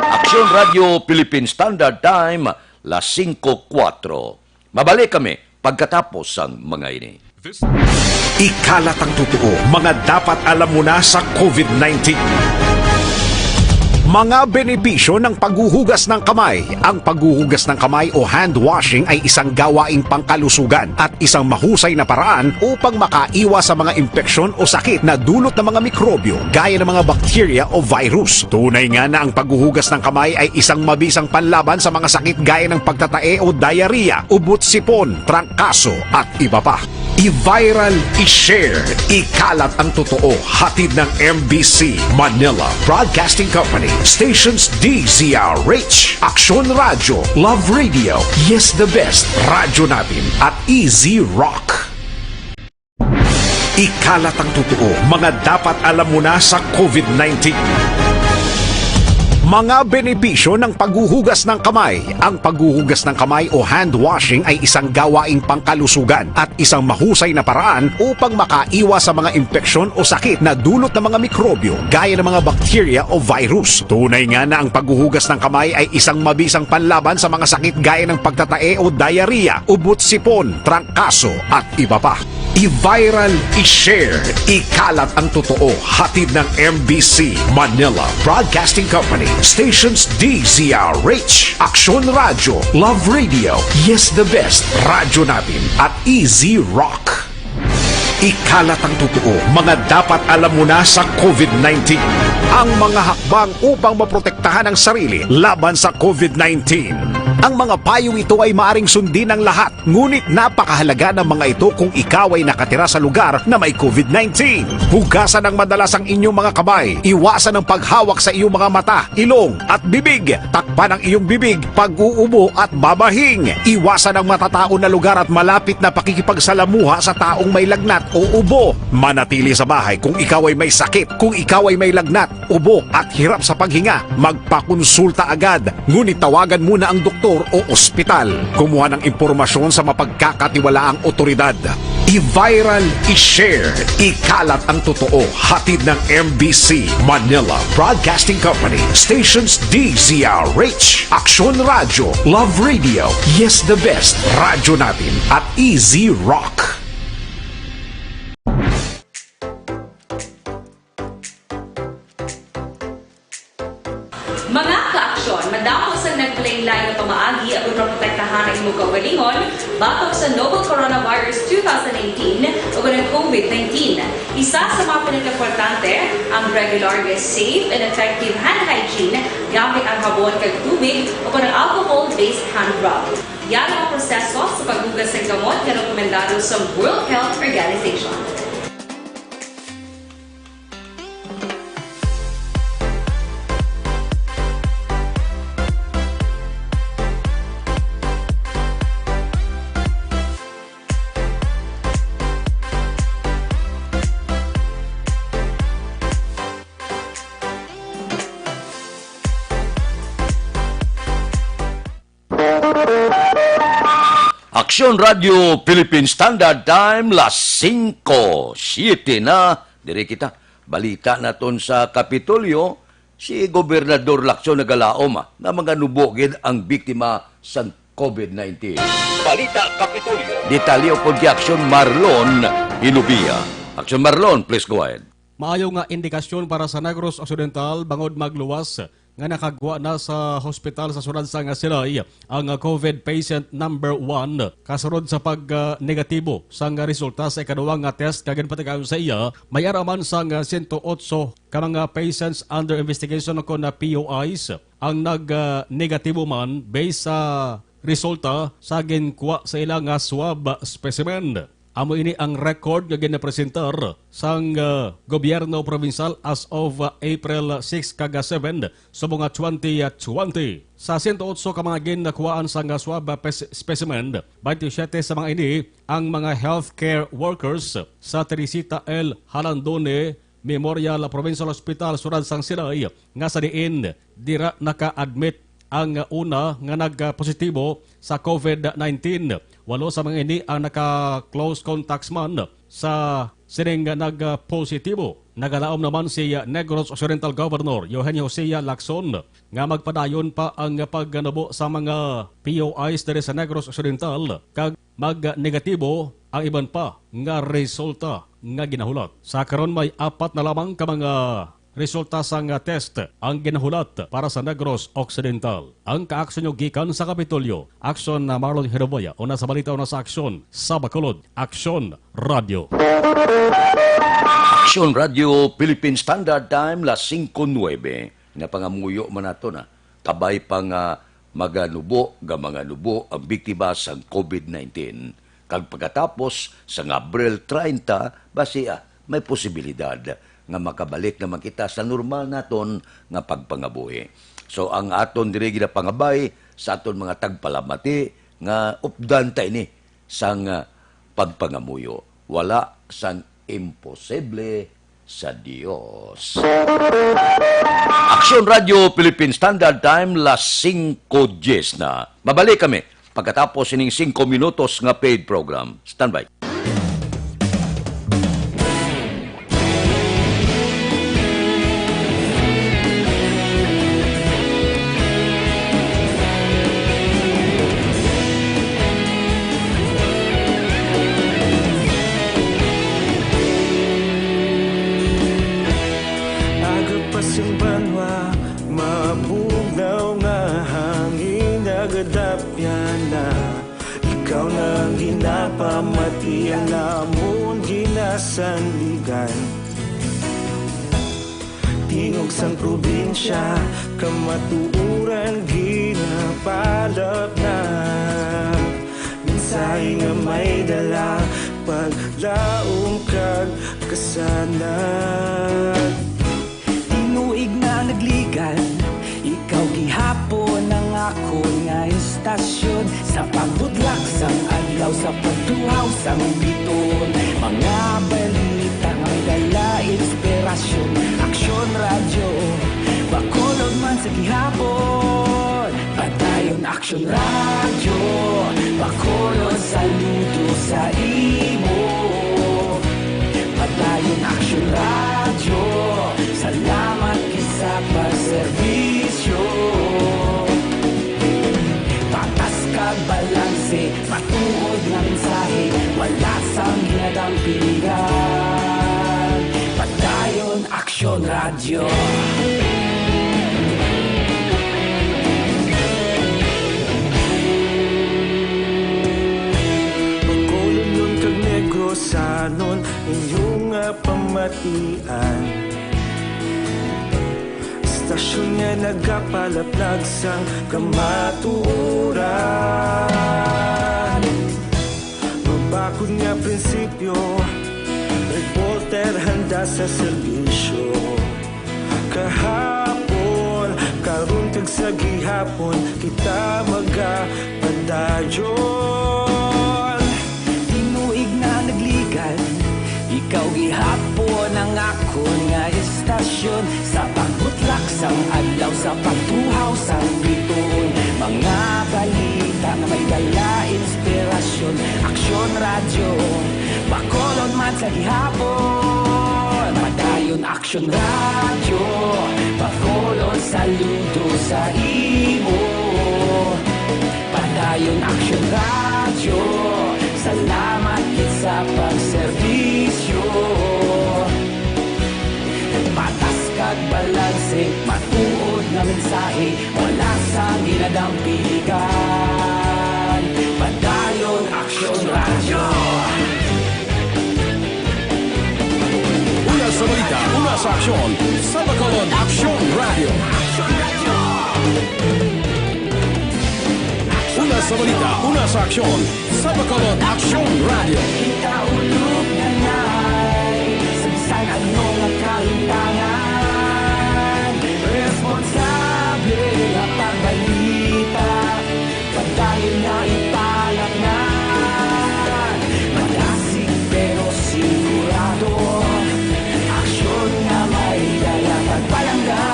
Aksyon Radio Philippine Standard Time, las singko kuwatro. Mabalik kami pagkatapos sang mga ini. Ikalat ang totoo, mga dapat alam mo na sa COVID nineteen. Mga benepisyo ng paghuhugas ng kamay. Ang paghuhugas ng kamay o hand washing ay isang gawaing pangkalusugan at isang mahusay na paraan upang makaiwas sa mga impeksyon o sakit na dulot ng mga mikrobyo gaya ng mga bakterya o virus. Tunay nga na ang paghuhugas ng kamay ay isang mabisang panlaban sa mga sakit gaya ng pagtatae o diarrhea, ubot sipon, trangkaso, at iba pa. I-viral, i-share, ikalat ang totoo. Hatid ng M B C Manila Broadcasting Company, stations D Z R H, Aksyon Radyo, Love Radio, Yes the Best, Radyo Natin, at Easy Rock. Ikalat ang totoo, mga dapat alam mo na sa COVID nineteen. Mga benepisyo ng paghuhugas ng kamay. Ang paghuhugas ng kamay o hand washing ay isang gawaing pangkalusugan at isang mahusay na paraan upang makaiwas sa mga impeksyon o sakit na dulot ng mga mikrobyo gaya ng mga bakterya o virus. Tunay nga na ang paghuhugas ng kamay ay isang mabisang panlaban sa mga sakit gaya ng pagtatae o diarrhea, ubot sipon, trangkaso, at iba pa. I-viral, i-share, ikalat ang totoo. Hatid ng M B C Manila Broadcasting Company, stations D Z R H, Aksyon Radyo, Love Radio, Yes the Best, Radyo Natin, at Easy Rock. Ikalat ang totoo, mga dapat alam mo na sa COVID nineteen. Ang mga hakbang upang maprotektahan ang sarili laban sa COVID nineteen. Ang mga payong ito ay maaring sundin ng lahat, ngunit napakahalaga ng mga ito kung ikaw ay nakatira sa lugar na may COVID nineteen. Hugasan ng madalas ang inyong mga kamay. Iwasan ang paghawak sa iyong mga mata, ilong, at bibig. Takpan ang iyong bibig pag-uubo at babahing. Iwasan ang matataon na lugar at malapit na pakikipagsalamuha sa taong may lagnat o ubo. Manatili sa bahay kung ikaw ay may sakit. Kung ikaw ay may lagnat, ubo, at hirap sa paghinga, magpakonsulta agad. Ngunit tawagan muna ang doktor o ospital. Kumuha ng impormasyon sa mapagkakatiwalaang otoridad. I-viral, i-share, ikalat ang totoo. Hatid ng M B C Manila Broadcasting Company, stations D Z R H, Aksyon Radyo, Love Radio, Yes the Best, Radyo Natin, at Easy Rock. Mga ka-aksyon, madamo sang naglain-lain nga pamaagi aron maprotektahan ang imong kaugalingon batok sa novel coronavirus two thousand nineteen ug ang COVID nineteen. Isa sa mga pinakaimportante, ang regular nga safe and effective hand hygiene gamit ang habon kag tubig o kon ang alcohol-based hand rub. Yara ang proseso sa paghugas sang kamot nga rekomendado sa World Health Organization. Aksyon Radio Philippine Standard Time, las singko siete na. Diri kita. Balita naton sa Kapitolyo, si Gobernador Lacson nagalaom, ah, nga mga nubo gid ang biktima sang covid nineteen. Balita Kapitolyo. Detalye upod kay Aksyon Marlon Hilubia. Aksyon Marlon, please go ahead. Maayo nga indikasyon para sa Negros Occidental bangod magluwas nga nakagwa na sa hospital sa siyudad sang Silay ang covid patient number one. Kasunod sa pag, ah, negatibo sang resulta sa ikaduwa nga test nga ginpatigayon sa iya, may ara man sang sento otso ka mga patients under investigation o kon P O Is ang nag, ah, negatibo man based sa resulta sa ginkuha sa ila nga swab specimen. Amo ini ang record nga ginapresentar sang, ah, gobyerno provincial as of, ah, April six kag seven subong nga twenty twenty. Sa sento otso ka mga ginkuhaan sang swab, ah, pes-, specimen, twenty-seven sa mga ini ang mga healthcare workers sa Teresita L. Jalandone Memorial Provincial Hospital, siyudad sang Silay, nga sa diin dira naka-admit ang una nga nagpositibo sa covid nineteen. Walo sa mga ini ang naka-close contacts man sa sining nagpositibo. Nagalaom naman si Negros Occidental Governor Eugenio Jose Lacson nga magpadayon pa ang pagnubo sa mga P O Is diri sa Negros Occidental, kag magnegatibo ang iban pa nga resulta nga ginahulat. Sa karon, may apat na lamang ka mga resulta sang test ang ginahulat para sa Negros Occidental. Ang kaaksyon nyo gikan sa Kapitolyo, Aksyon na Marlon Hiroboya, una sa balita, una sa aksyon, sa Bacolod, Aksyon Radio. Aksyon Radio, Philippine Standard Time, las singko nuebe. Nga pangamuyo man nato na, kabay pa nga maganubo nga mga nubo ang biktima sang covid nineteen, kag pagkatapos sang Abril treinta, basi, ah, may posibilidad nga makabalik naman kita sa normal naton nga pagpangabuhi. So, ang aton diri ginapangabay sa aton mga tagpalamati nga updan ta ini sang, ah, pagpangamuyo. Wala sang imposible sa Dios. Aksyon Radio Philippine Standard Time, las singko dies na. Mabalik kami pagkatapos sining singko minutos nga paid program. Standby. Aga pa sing banwa, mabugnaw nga hangin, nagadapyan na. Ikaw na ang ginapamati, ang amon ginasandigan. Tingog sang probinsya, kamatuoran ginapalapnap. Mensahe nga may dala, paglaom kag kasanag. Tinuig na nagligan, ikaw gihapon ang akon nga istasyon. Sa pagbutlak sang adlaw, sa pagtuhaw sang bituon, mga balita nga may dala inspirasyon. Aksyon Radyo, Bacolod man sa gihapon. Padayon Aksyon Radyo, Bacolod, saludo sa imo. Padayon Aksyon Radyo, salamat gid sa pagserbisyo. Patas kag balanse, matuod nga mensahe, wala sang ginadampingan. Padayon Aksyon Radyo. Bacolodnon kag Negrosanon, inyo nga pamatian. Istasyon nga nagapalaplag sang kamatuoran. Mabakod nga prinsipyo, reporter handa sa serbisyo. Kahapon, karon kag sa gihapon, kita magapadayon. Tinuig na nagligan, ikaw gihapon ang akon nga istasyon. Sa pagbutlak sang adlaw, sa pagtuhaw sang bituon, mga balita nga may dala, inspirasyon. Radyo, Bacolod man sa gihapon. Padayon Aksyon Radyo, Bacolod saludo sa imo. Padayon Aksyon Radyo, salamat gid sa pagserbisyo. Patas kag balanse, matuod nga mensahe, wala sang ginadampigan. Padayon Aksyon Radyo. Una sa balita, una sa aksyon, sa Bacolod Aksyon Radyo. Una sa balita, una sa aksyon, sa Bacolod Aksyon Radyo. Kita ulog na ngay, sa bisan ano nga kahintangan, responsable nga pagbalita, padayon nga ipalaknad. Madasig pero sigurado, aksyon nga may dala kag palangga.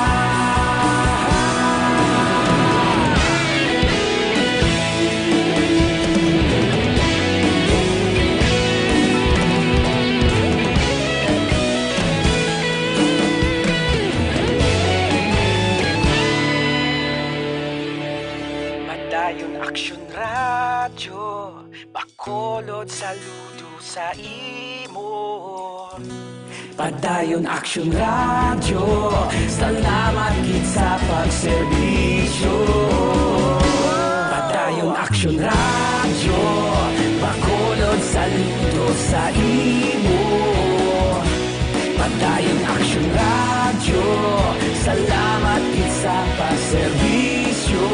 Padayon Aksyon Radyo, Bacolod saludo sa imo. Padayon Aksyon Radyo, salamat gid sa pagserbisyo. Padayon Aksyon Radyo, Bacolod saludo sa imo. Padayon Aksyon Radyo, salamat gid sa pagserbisyo.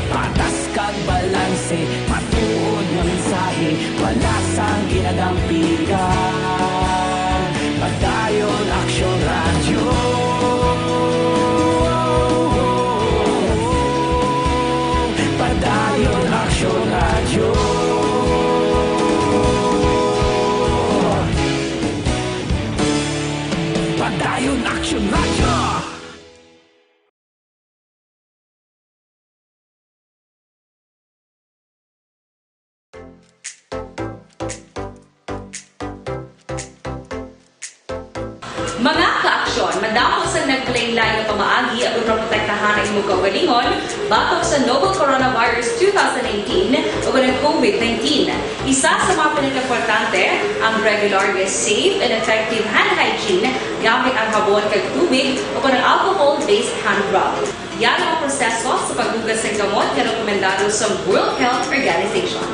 Patas kag balanse, matuod nga mensahe, wala sang ginadampigan. Padayon Aksyon Radyo. Padayon Aksyon Radyo. Padayon Aksyon Radyo. Mga kaaksyon, madamo sang naglain-lain nga pamaagi aron maprotektahan ang imong kaugalingon batok sa novel coronavirus two thousand nineteen o ang COVID nineteen. Isa sa mga pinakaimportante ang regular nga safe and effective hand hygiene gamit ang habon kag tubig o ang alcohol-based hand rub. Yara ang proseso sa paghugas sang kamot nga rekomendado sang World Health Organization.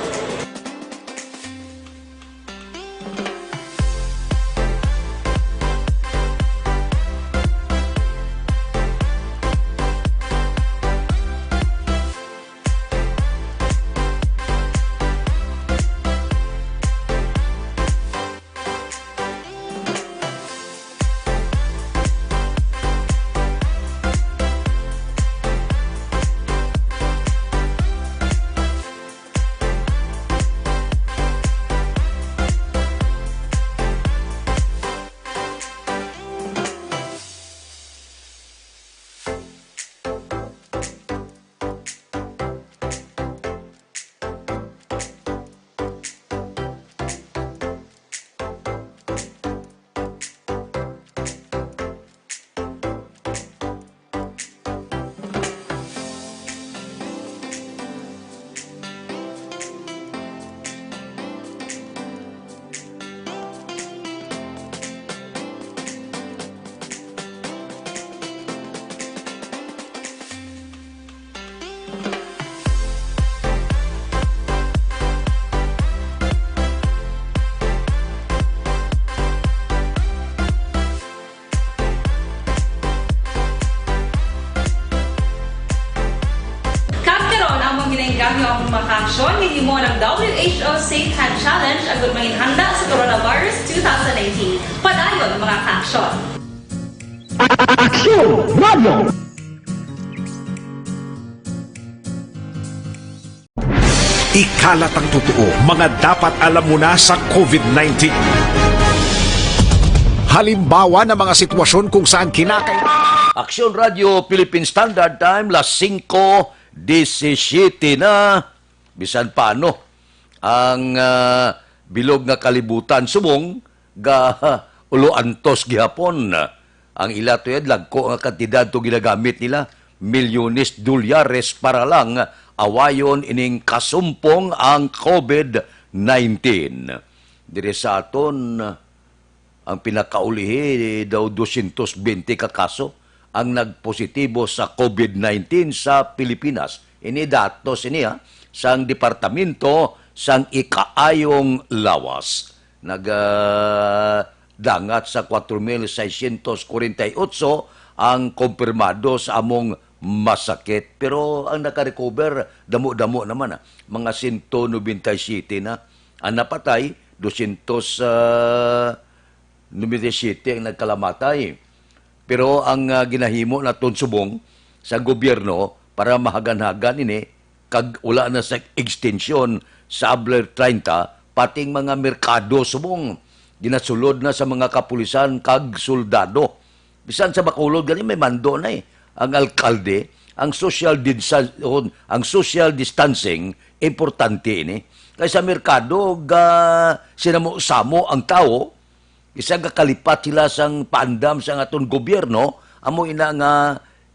Kag karon, amon ginainggangyo ang mga kaaksyon nga himo ng W H O Safe Hand Challenge agud manginhanda sa coronavirus two thousand nineteen. Padayon, mga kaaksyon. Aksyon Radio! Ikalat ang totoo, mga dapat alam mo na sa COVID nineteen. Halimbawa ng mga sitwasyon kung saan kinakailangan. Aksyon Radio Philippine Standard Time, las singko disisiyete na. Bisan paano, Ang, ah, bilog nga kalibutan subong ga ulo antos gihapon. Ang ila tuyad, lagko nga kantidad to ginagamit nila, milyones dolyares para lang awayon ining kasumpong ang COVID nineteen. Diri sa aton, ang pinakaulihi daw dosyentos bente ka kaso ang nagpositibo sa COVID nineteen sa Pilipinas. Ini datos ini, ha, sang Departamento sang Ikaayong Lawas. Nag, ah, dangat sa kwatro mil seiscientos kwarenta y ocho ang kompirmado sa among masakit. Pero ang nakarecover, damo-damo naman, ah. Mga sento nobenta y siyete na. Ang napatay, dosyentos, ah, nobenta y siyete ang nagkalamatay. Pero ang, ah, ginahimo naton subong sa gobyerno para mahagan-hagan ini, kag wala na sa extension sa Abril treinta, pating mga merkado subong ginasulod na sa mga kapulisan kag soldado. Bisan sa Bacolod gani may mando na, eh. Ang alkalde, ang social distance, ang social distancing, importante ini. Kay sa merkado, ga sinamo-samo ang tawo, isa gakalipat sila sang paandam sang aton gobyerno, amo ina nga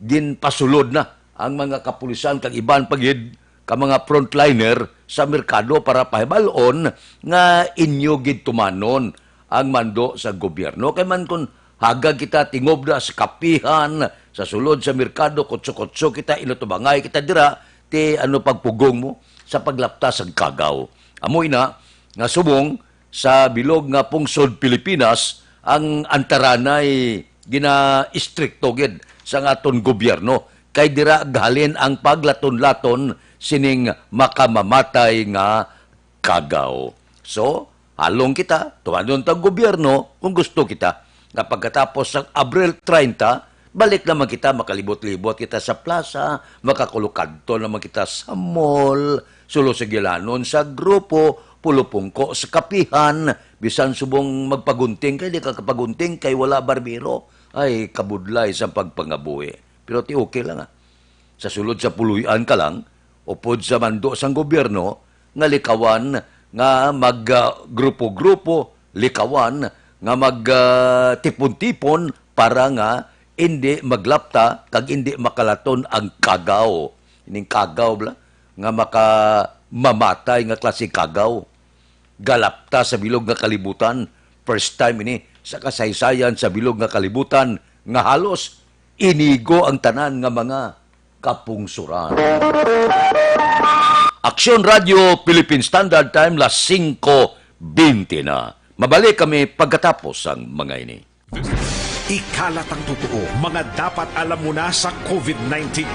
ginpasulod na ang mga kapulisan kag iban pa gid ka mga frontliner sa merkado para pahibal-on nga inyo gid tumanon ang mando sa gobyerno. Kay man kon hagag kita tingob na sa kapihan, sa sulod sa merkado, kutso-kutso kita, inutubangay kita dira, ti ano pagpugong mo sa paglapta sang kagaw. Amo ina nga subong sa bilog nga pungsod Pilipinas, ang antaranay ginaistrikto gid sang aton gobyerno, kay dira gahalin ang paglaton-laton sining makamamatay nga kagaw. So, halong kita, tumanon ta ang gobyerno kung gusto kita nga pagkatapos sang Abril treinta, balik naman kita, makalibot-libot kita sa plaza, makakulukadto naman kita sa mall, sulo-sugilanon sa grupo, pulupungko sa kapihan, bisan subong magpagunting kay di ka kapagunting kay wala barbero. Ay, kabudlay sa pagpangabuhi. Pero ti okay lang, ah. Sa sulod sa puloy-an ka lang, upod sa mando sang gobyerno, nga likawan nga mag, ah, grupo-grupo, likawan nga mag, ah, tipon-tipon para nga indi maglapta kag indi makalaton ang kagaw. Ining kagaw bala, nga makamamatay nga klase kagaw. Galapta sa bilog nga kalibutan. First time ini sa kasaysayan sa bilog nga kalibutan nga halos inigo ang tanan nga mga kapungsuran. Aksyon Radio, Philippine Standard Time, las singko bente na. Mabalik kami pagkatapos sang mga ini. Ikalat ang totoo, mga dapat alam mo na sa COVID nineteen.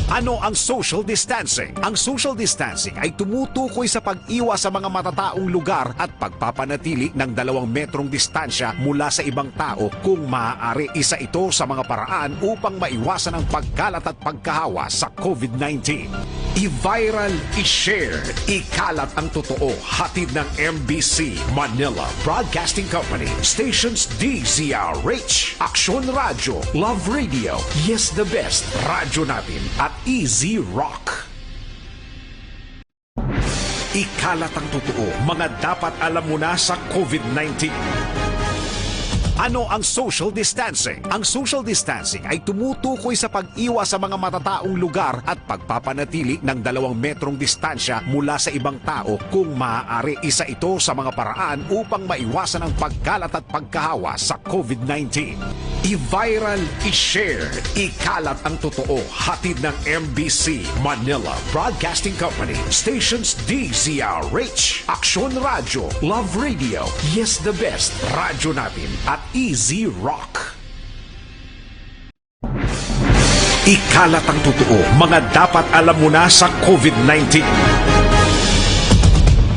Ano ang social distancing? Ang social distancing ay tumutukoy sa pag-iwas sa mga matataong lugar at pagpapanatili ng dalawang metrong distansya mula sa ibang tao kung maaari. Isa ito sa mga paraan upang maiwasan ang pagkalat at pagkahawa sa COVID nineteen. I-viral, i-share, ikalat ang totoo. Hatid ng M B C, Manila Broadcasting Company, stations D Z R H, Aksyon Radyo, Love Radio, Yes the Best, Radyo Natin, at Easy Rock. Ikalat ang totoo, mga dapat alam mo na sa COVID nineteen. Ano ang social distancing? Ang social distancing ay tumutukoy sa pag-iwas sa mga matataong lugar at pagpapanatili ng dalawang metrong distansya mula sa ibang tao kung maaari. Isa ito sa mga paraan upang maiwasan ang pagkalat at pagkahawa sa COVID nineteen. I-viral, i-share, ikalat ang totoo. Hatid ng M B C, Manila Broadcasting Company, stations D Z R H, Aksyon Radyo, Love Radio, Yes the Best, Radyo Natin, at Easy Rock. Ikalat ang totoo, mga dapat alam mo na sa COVID nineteen.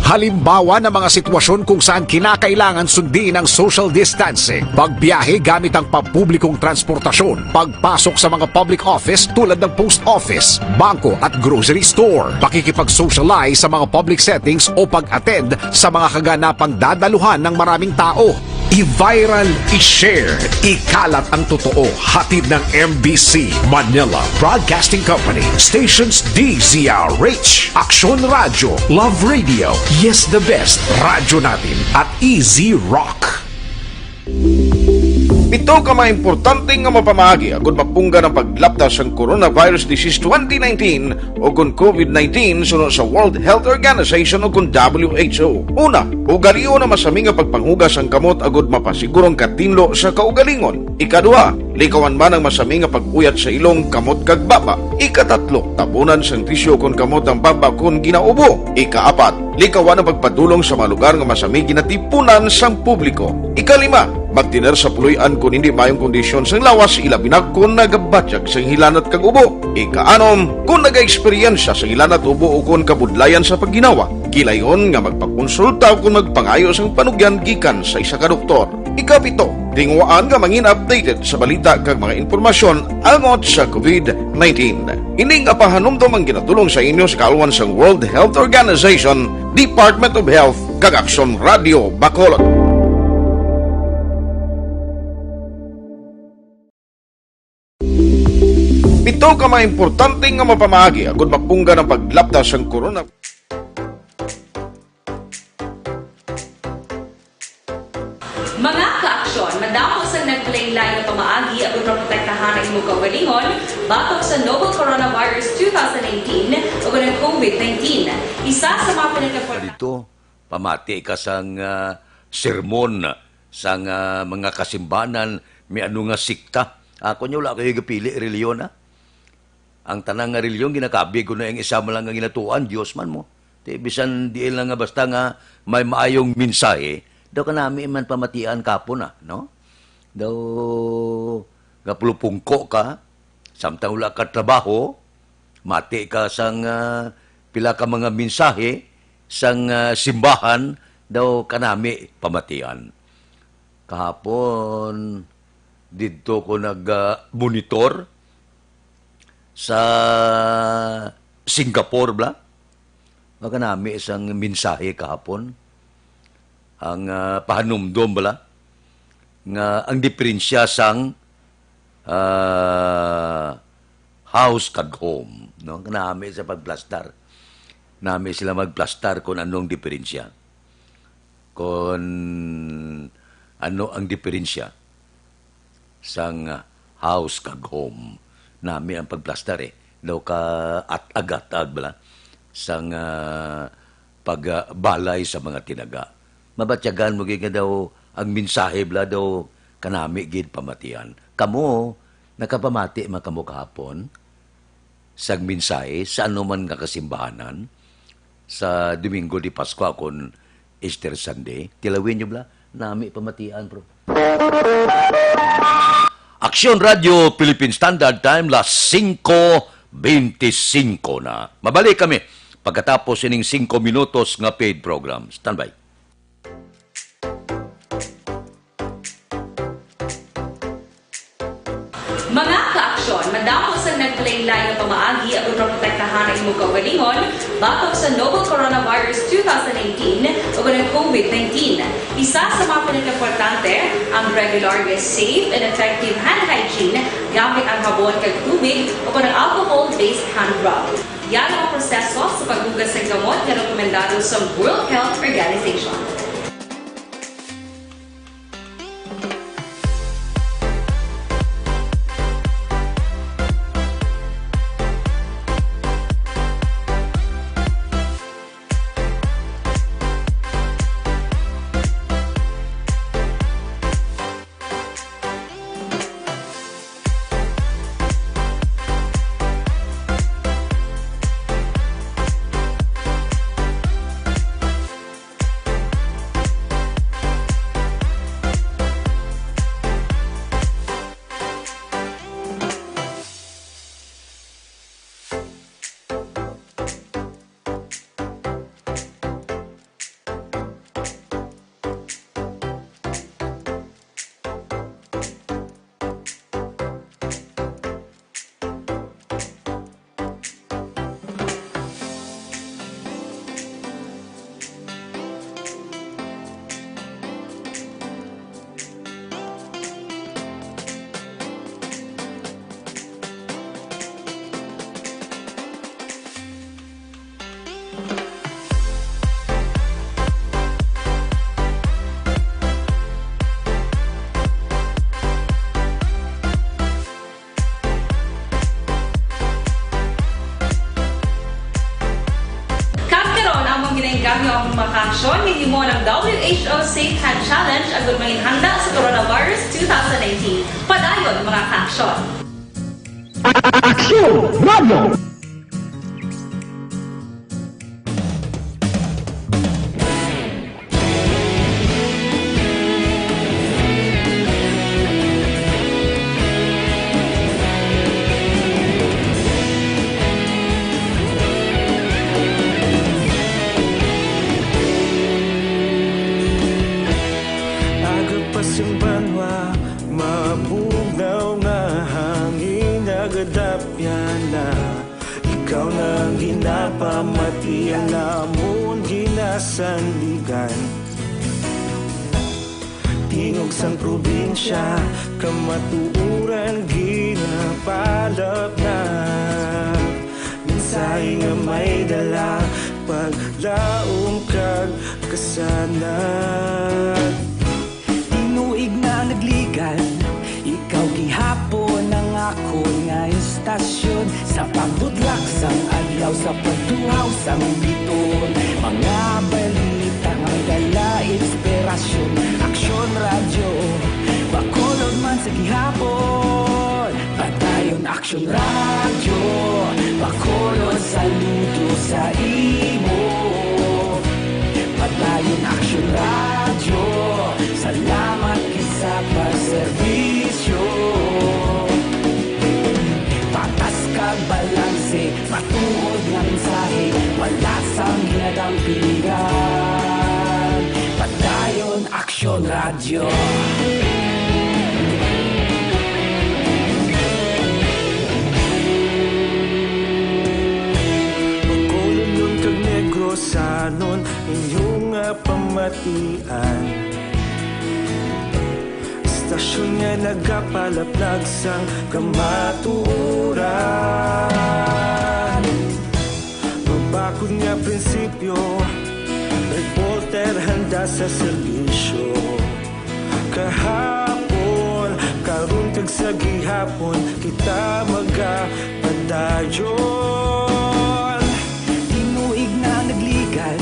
Halimbawa ng mga sitwasyon kung saan kinakailangan sundin ang social distancing: pagbiyahe gamit ang pampublikong transportasyon, pagpasok sa mga public office tulad ng post office, bangko at grocery store, pakikipag-socialize sa mga public settings o pag-attend sa mga kaganapang dadaluhan ng maraming tao. I-viral, i-share, ikalat ang totoo. Hatid ng M B C Manila Broadcasting Company, Stations D Z R H, Aksyon Radyo, Love Radio, Yes the Best, Radyo Natin, at Easy Rock. Pito ka mga importante nga mapamaagi agud mapunggan ang paglapta sang coronavirus disease twenty nineteen o kon COVID nineteen suno sa World Health Organization o kon W H O. Una, ugalion ang masami nga pagpanghugas sang kamot agud mapasiguro ang katinlo sa kaugalingon. Ikaduha, likawan man ang masami nga pag-uyat sa ilong, kamot kag baba. Ikatatlo, tabunan sang tisyu kon kamot ang baba kon ginaubo. Ikaapat, likawan ang pagpadulong sa mga lugar nga masami ginatipunan sang publiko. Ikalima, magtener sa puloy-an kon hindi maayong kondisyon sang lawas, ilabi na kon nagabatyag sang hilanat kag ubo. Ikaanom, kon nagaeksperyensya sang hilanat, ubo, o kon kabudlayan sa pagginawa, gilayon nga magpakonsulta o kon magpangayo sang panugyan gikan sa isa ka doktor. Ikapito, tinguhaan nga mangin updated sa balita kag mga impormasyon angot sa COVID nineteen. Ini nga pahanumdom ang ginatulong sa inyo sa kaalwan sang World Health Organization, Department of Health, kag Aksyon Radio Bacolod. Pito ka mga importante nga mapamaagi agud mapunggan ang paglapta sang corona. Mga ka-aksyon, madamo sang naglain-lain nga pamaagi agud maprotektahan ang imong kaugalingon batok sa novel coronavirus two thousand nineteen o kon ang COVID nineteen. Isa sa mga pinaka- Dito, pamati ka sang, ah, sermon sang, ah, mga kasimbanan, may ano nga sikta. Ako niya, wala kayo gapili reliyon, ah. Ang tanan nga reliyon ginakabig ko na ang isa man lang nga ginatuan, Dios man mo. Ti bisan diin lang nga basta nga may maayong mensahe, daw kanami man pamatian kapon na, no? Daw gapulupungko ka, samtang wala ka trabaho, mati ka sang, ah, pila ka mga mensahe sang, ah, simbahan, daw kanami pamatian. Kahapon, didto ko nag, ah, monitor sa Singapore, bala. Nga kanami isang mensahe kahapon. Ang, ah, pahanumdom, bala, nga ang diferensya sang, ah, house kag home, no? Kanami sa pagplastar. Nami sila magplastar kung anong diferensya. Kung ano ang diferensya sang, ah, house kag home. Nami ang pagplastar, eh. Daw ka at agatag bala sang, ah, pagbalay sa mga tinaga. Mabatyagan mo gid nga daw ang mensahe bala daw kanami gid pamatian. Kamo, nakapamati man kamo kahapon sang mensahe sa anuman nga kasimbahanan sa Domingo de Pascua kon Easter Sunday? Tilawin nyo bala, nami pamatian, bro. Aksyon Radio Philippine Standard Time, las singko beintisinko na. Mabalik kami pagkatapos ining singko minutos nga paid program. Standby. Mga ka-aksyon, madamo sang naglain-lain nga pamaagi agud maprotektahan ang imong kaugalingon batok sa novel coronavirus two thousand nineteen o kon ang COVID nineteen. Isa sa mga pinakaimportante ang regular nga safe and effective hand hygiene gamit ang habon kag tubig o kon ang alcohol-based hand rub. Yari ang proseso sa paghugas sang kamot nga rekomendado sa World Health Organization. Ang mga kaaksyon, hinimo ng W H O Safe Hand Challenge agud manginhanda sa Coronavirus two thousand nineteen. Padayon, mga kaaksyon. Aksyon Radio! Aga pa sing banwa, mabugnaw nga hangin nagadapyan na. Ikaw na ang ginapamati, ang amon ginasandigan. Tingog sang probinsya, kamatuoran ginapalapnag. Mensahe nga may dala, paglaom kag kasanag. Tinuig na nagligan, ikaw gihapon ang akon nga istasyon. Sa pagbutlak sang adlaw, sa pagtuhaw sang biton, mga balita nga may dala inspirasyon. Aksyon Radyo, Bacolod man sa gihapon. Padayon Aksyon Radyo, Bacolod, saludo sa imo. Padayon Aksyon Radyo, salamat gid sa pagserbisyo. Patas kag balanse, matuod nga mensahe, wala sang ginadampingan. Padayon Aksyon Radyo. Bacolodnon kag Negrosanon, inyo nga pamatian. Istasyon nga nagapalaplag sang kamatuoran. Mabakod nga prinsipyo, reporter handa sa serbisyo. Kahapon, karon kag sa gihapon, kita magapadayon. Tinuig na nagligan,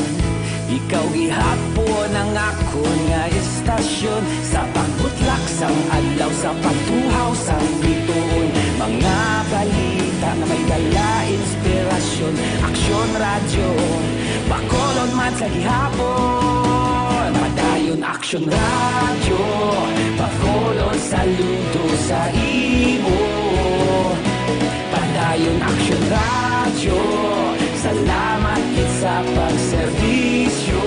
ikaw gihapon ang akon nga istasyon. Sa pagbutlak sang adlaw, sa pagtuhaw sang bituon, mga balita nga may dala inspirasyon. Aksyon Radyo, Bacolod man sa gihapon. Padayon Aksyon Radyo, Bacolod, saludo sa imo. Padayon Aksyon Radyo, salamat gid sa pagserbisyo.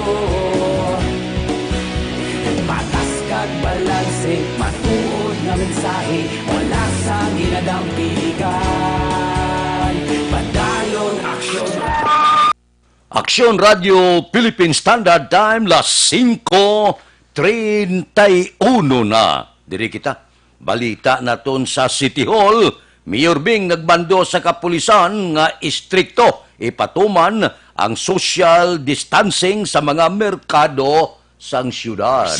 Patas kag balanse, matuod nga mensahe, wala sang ginadampingan. Padayon Aksyon Radyo. Aksyon Radyo Philippine Standard Time, las singko treinta y uno na. Diri kita. Balita naton sa City Hall, Mayor Bing nagmando sa kapulisan nga istrikto ipatuman ang social distancing sa mga merkado sang siyudad.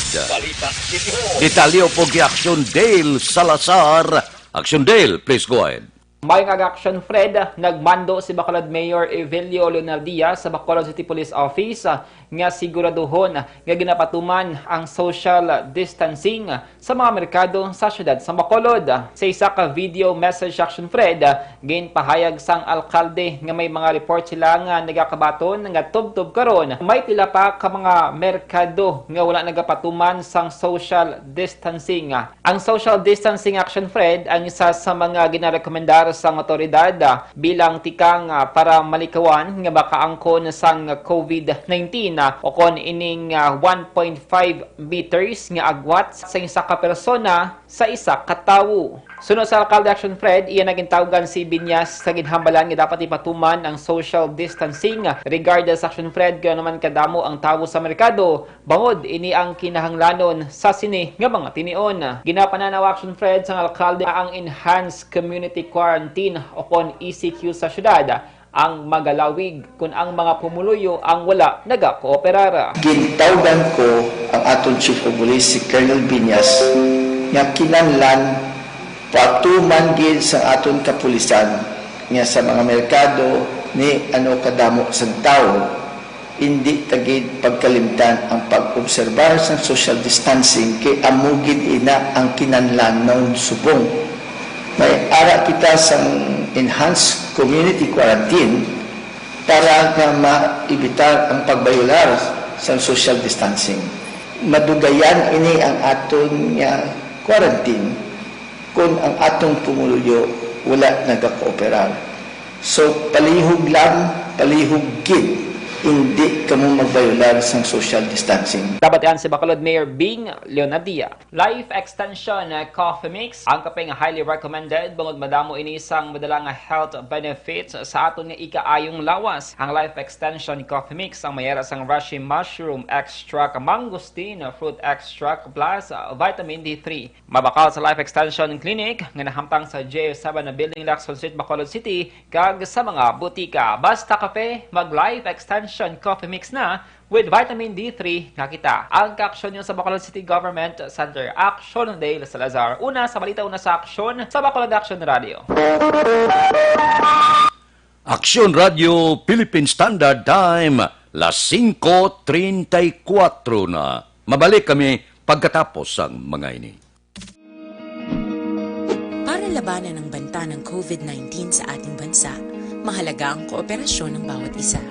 Detalye upod kay Aksyon Dale Salazar. Aksyon Dale, please go ahead. Maayong aga, Aksyon Fred. Nagmando si Bacolod Mayor Evelio Leonardia sa Bacolod City Police Office, ah, nga siguraduhon nga ginapatuman ang social distancing sa mga merkado sa siyudad sa Bacolod. Sa isa ka video message, Aksyon Fred, ah, ginpahayag sang alkalde nga may mga report sila nga nagakabaton nga tubtob karon may pila pa ka mga merkado nga wala nagapatuman sang social distancing. Ang social distancing, Aksyon Fred, ang isa sa mga ginarekomendar sang awtoridad, ah, bilang tikang, ah, para malikawan nga makaangkon sang COVID nineteen, ah, o kon ining, ah, one point five meters nga agwat sa isa ka persona sa isa ka tawo. Suno sa alkalde, Aksyon Fred, iya na gintawgan si Binyas sa ginhambalan nga dapat ipatuman ang social distancing, regardless, Aksyon Fred, kung ano man kadamo ang tawo sa merkado. Bangod ini ang kinahanglanon sa sini nga mga tinion. Ginapananaw, Aksyon Fred, sang alkalde nga ang Enhanced Community Quarantine o kon E C Q sa syudad ang magalawig kon ang mga pumuluyo ang wala nagakooperar. Gintawgan ko ang aton Chief of Police, si Colonel Binyas, nga kinahanglan patuman gid sang aton kapulisan nga sa mga merkado ni ano kadamo sang tawo Indi ta gid pagkalimtan ang pag-obserbar sang social distancing, kay amo gid ina ang kinahanglanon subong may ara kita sang enhanced community quarantine para nga maibitar ang pagbayolar sang social distancing. Madugayan ini ang aton nga quarantine kon ang atong pumuluyo wala nagakooperar. So, palihog lang, palihog gid, indi kamo magbayolar sang social distancing. Nabatian si Bacolod Mayor Bing Leonadia. Life Extension Coffee Mix, ang kape nga highly recommended bangod madamo ini sang madala nga health benefits sa aton nga ikaayong lawas. Ang Life Extension Coffee Mix ang may ara sang reishi mushroom extract, mangosteen fruit extract, plus vitamin D three. Mabakal sa Life Extension Clinic nga nahamtang sa J seven na Building, Lacson Street, Bacolod City, kag sa mga butika. Basta kape, mag Life Extension Coffee Mix na with vitamin D three nga kita. Ang kaaksyon niyo sa Bacolod City Government Center. Aksyon, Dale Salazar. Una sa balita, una sa aksyon sa Bacolod Action Radio. Aksyon Radio Philippine Standard Time, las singko treinta y cuatro na. Mabalik kami pagkatapos sang mga ini. Para labanan ang banta ng COVID nineteen sa ating bansa, mahalaga ang kooperasyon ng bawat isa.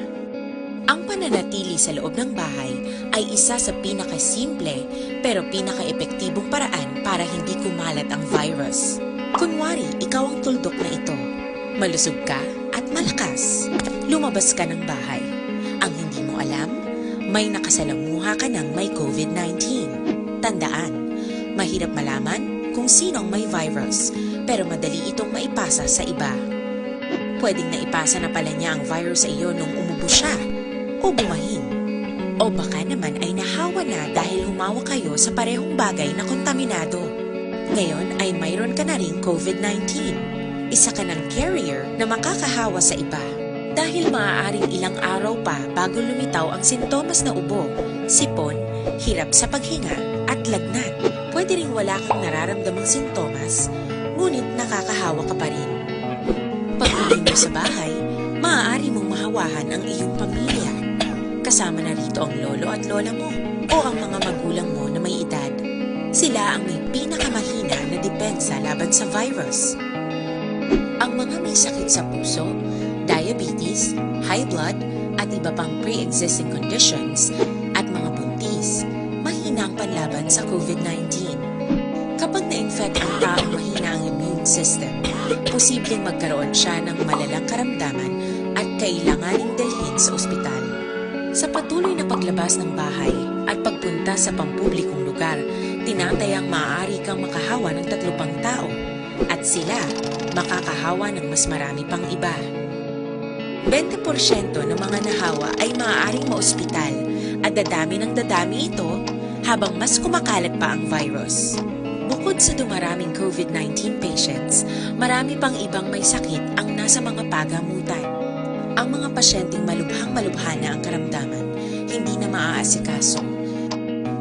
Ang pananatili sa loob ng bahay ay isa sa pinakasimple pero pinakaepektibong paraan para hindi kumalat ang virus. Kunwari, ikaw ang tuldok na ito. Malusog ka at malakas. Lumabas ka ng bahay. Ang hindi mo alam, may nakasalamuha ka ng may COVID nineteen. Tandaan, mahirap malaman kung sino ang may virus, pero madali itong maipasa sa iba. Pwedeng naipasa na pala niya ang virus sa iyo nung umubo siya o bumahin. O baka naman ay nahawa na dahil humawak kayo sa parehong bagay na kontaminado. Ngayon ay mayroon ka na ring COVID nineteen. Isa ka ng carrier na makakahawa sa iba. Dahil maaaring ilang araw pa bago lumitaw ang sintomas na ubo, sipon, hirap sa paghinga, at lagnat. Pwede ring wala kang nararamdamang sintomas, ngunit nakakahawa ka pa rin. Pag-uwi mo sa bahay, maaari mong mahawahan ang iyong pamilya. Kasama na rito ang lolo at lola mo o ang mga magulang mo na may edad. Sila ang may pinakamahina na depensa laban sa virus. Ang mga may sakit sa puso, diabetes, high blood, at iba pang pre-existing conditions, at mga buntis, mahina ang panlaban sa COVID nineteen. Kapag na-infect ang taong mahina ang immune system, posibleng magkaroon siya ng malalang karamdaman at kailanganing dalhin sa ospital. Sa patuloy na paglabas ng bahay at pagpunta sa pampublikong lugar, tinatayang maaari kang makahawa ng tatlo pang tao at sila makakahawa ng mas marami pang iba. Bente porsyento ng mga nahawa ay maaaring maospital at dadami ng dadami ito habang mas kumakalat pa ang virus. Bukod sa dumaraming COVID nineteen patients, marami pang ibang may sakit ang nasa mga pagamutan. Ang mga pasyenteng malubhang-malubha na ang karamdaman, hindi na maaasikaso.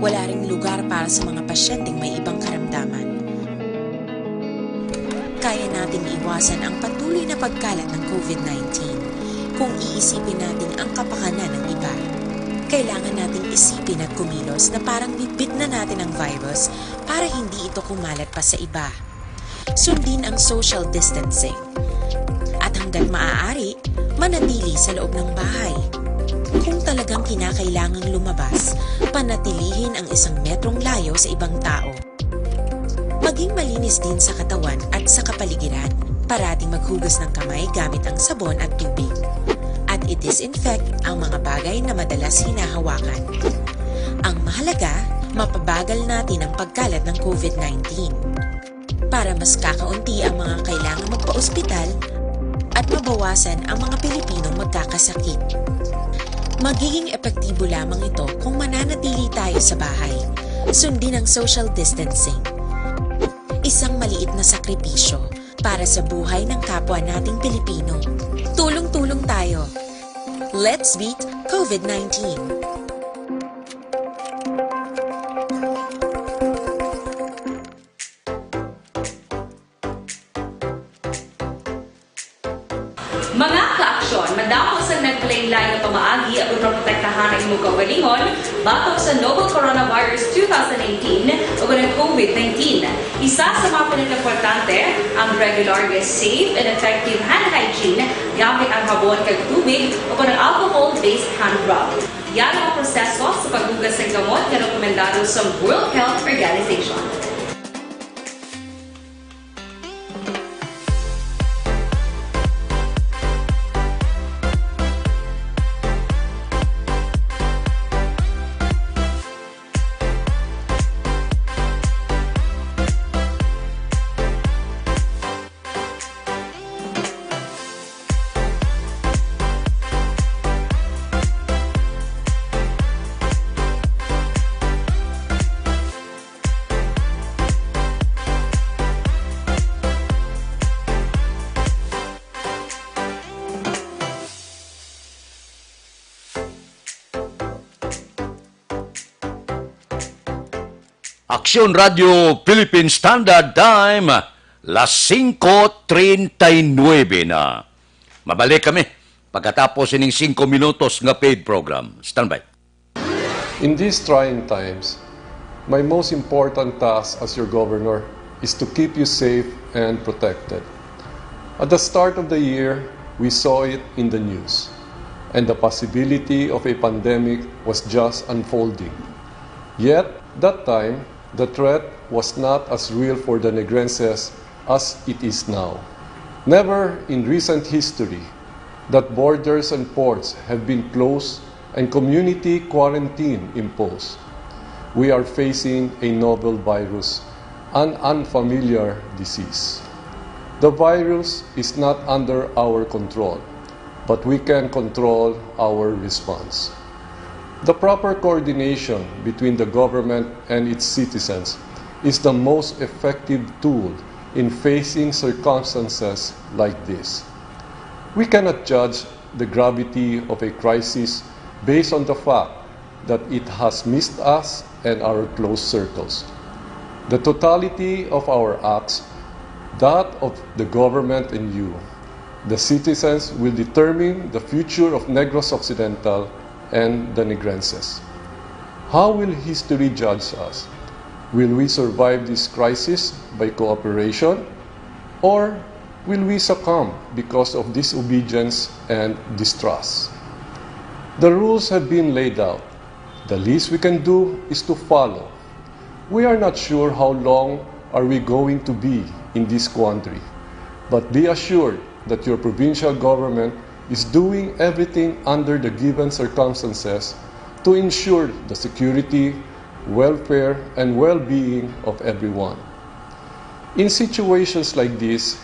Wala ring lugar para sa mga pasyenteng may ibang karamdaman. Kaya nating iwasan ang patuloy na pagkalat ng COVID nineteen kung iisipin natin ang kapakanan ng iba. Kailangan nating isipin at kumilos na parang bitbit na natin ang virus para hindi ito kumalat pa sa iba. Sundin ang social distancing. At hanggat maaari, manatili sa loob ng bahay. Kung talagang kinakailangang lumabas, panatilihin ang isang metrong layo sa ibang tao. Maging malinis din sa katawan at sa kapaligiran. Parating maghugas ng kamay gamit ang sabon at tubig. At i-disinfect ang mga bagay na madalas hinahawakan. Ang mahalaga, mapabagal natin ang pagkalat ng COVID nineteen. Para mas kakaunti ang mga kailangang magpa-ospital at mabawasan ang mga Pilipinong magkakasakit. Magiging epektibo lamang ito kung mananatili tayo sa bahay. Sundin ang social distancing. Isang maliit na sakripisyo para sa buhay ng kapwa nating Pilipino. Tulong-tulong tayo. Let's beat COVID nineteen. Mga ka-aksyon, madamo sang naglain-lain nga pamaagi agud maprotektahan ang imong kaugalingon batok sa novel coronavirus two thousand nineteen ug ang COVID nineteen. Isa sa mga pinakaimportante, ang regular nga safe and effective hand hygiene gamit ang habon kag tubig o kon ang alcohol-based hand rub. Yan ang proseso sa paghugas sang kamot nga rekomendado sa World Health Organization. Aksyon Radio Philippine Standard Time, las singko treinta y nuebe na. Mabalik kami pagkatapos ining singko minutos nga paid program. Standby. In these trying times, my most important task as your governor is to keep you safe and protected. At the start of the year, we saw it in the news, and the possibility of a pandemic was just unfolding. Yet, that time, the threat was not as real for the Negrenses as it is now. Never in recent history that borders and ports have been closed and community quarantine imposed. We are facing a novel virus, an unfamiliar disease. The virus is not under our control, but we can control our response. The proper coordination between the government and its citizens is the most effective tool in facing circumstances like this. We cannot judge the gravity of a crisis based on the fact that it has missed us and our close circles. The totality of our acts, that of the government and you, the citizens, will determine the future of Negros Occidental and the Negrenses. How will history judge us? Will we survive this crisis by cooperation, or will we succumb because of disobedience and distrust? The rules have been laid out. The least we can do is to follow. We are not sure how long are we going to be in this quandary, but be assured that your provincial government is doing everything under the given circumstances to ensure the security, welfare, and well-being of everyone. In situations like this,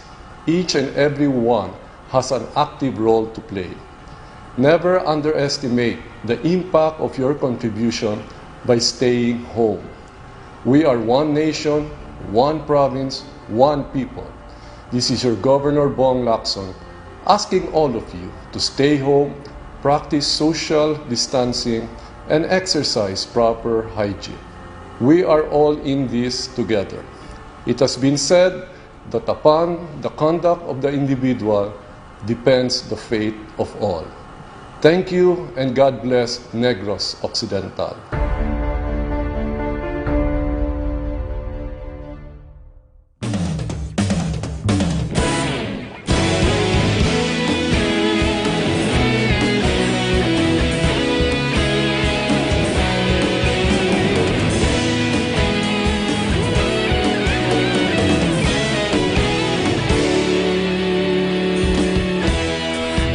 each and every one has an active role to play. Never underestimate the impact of your contribution by staying home. We are one nation, one province, one people. This is your Governor Bong Lacson asking all of you to stay home, practice social distancing, and exercise proper hygiene. We are all in this together. It has been said that upon the conduct of the individual depends the fate of all. Thank you and God bless Negros Occidental.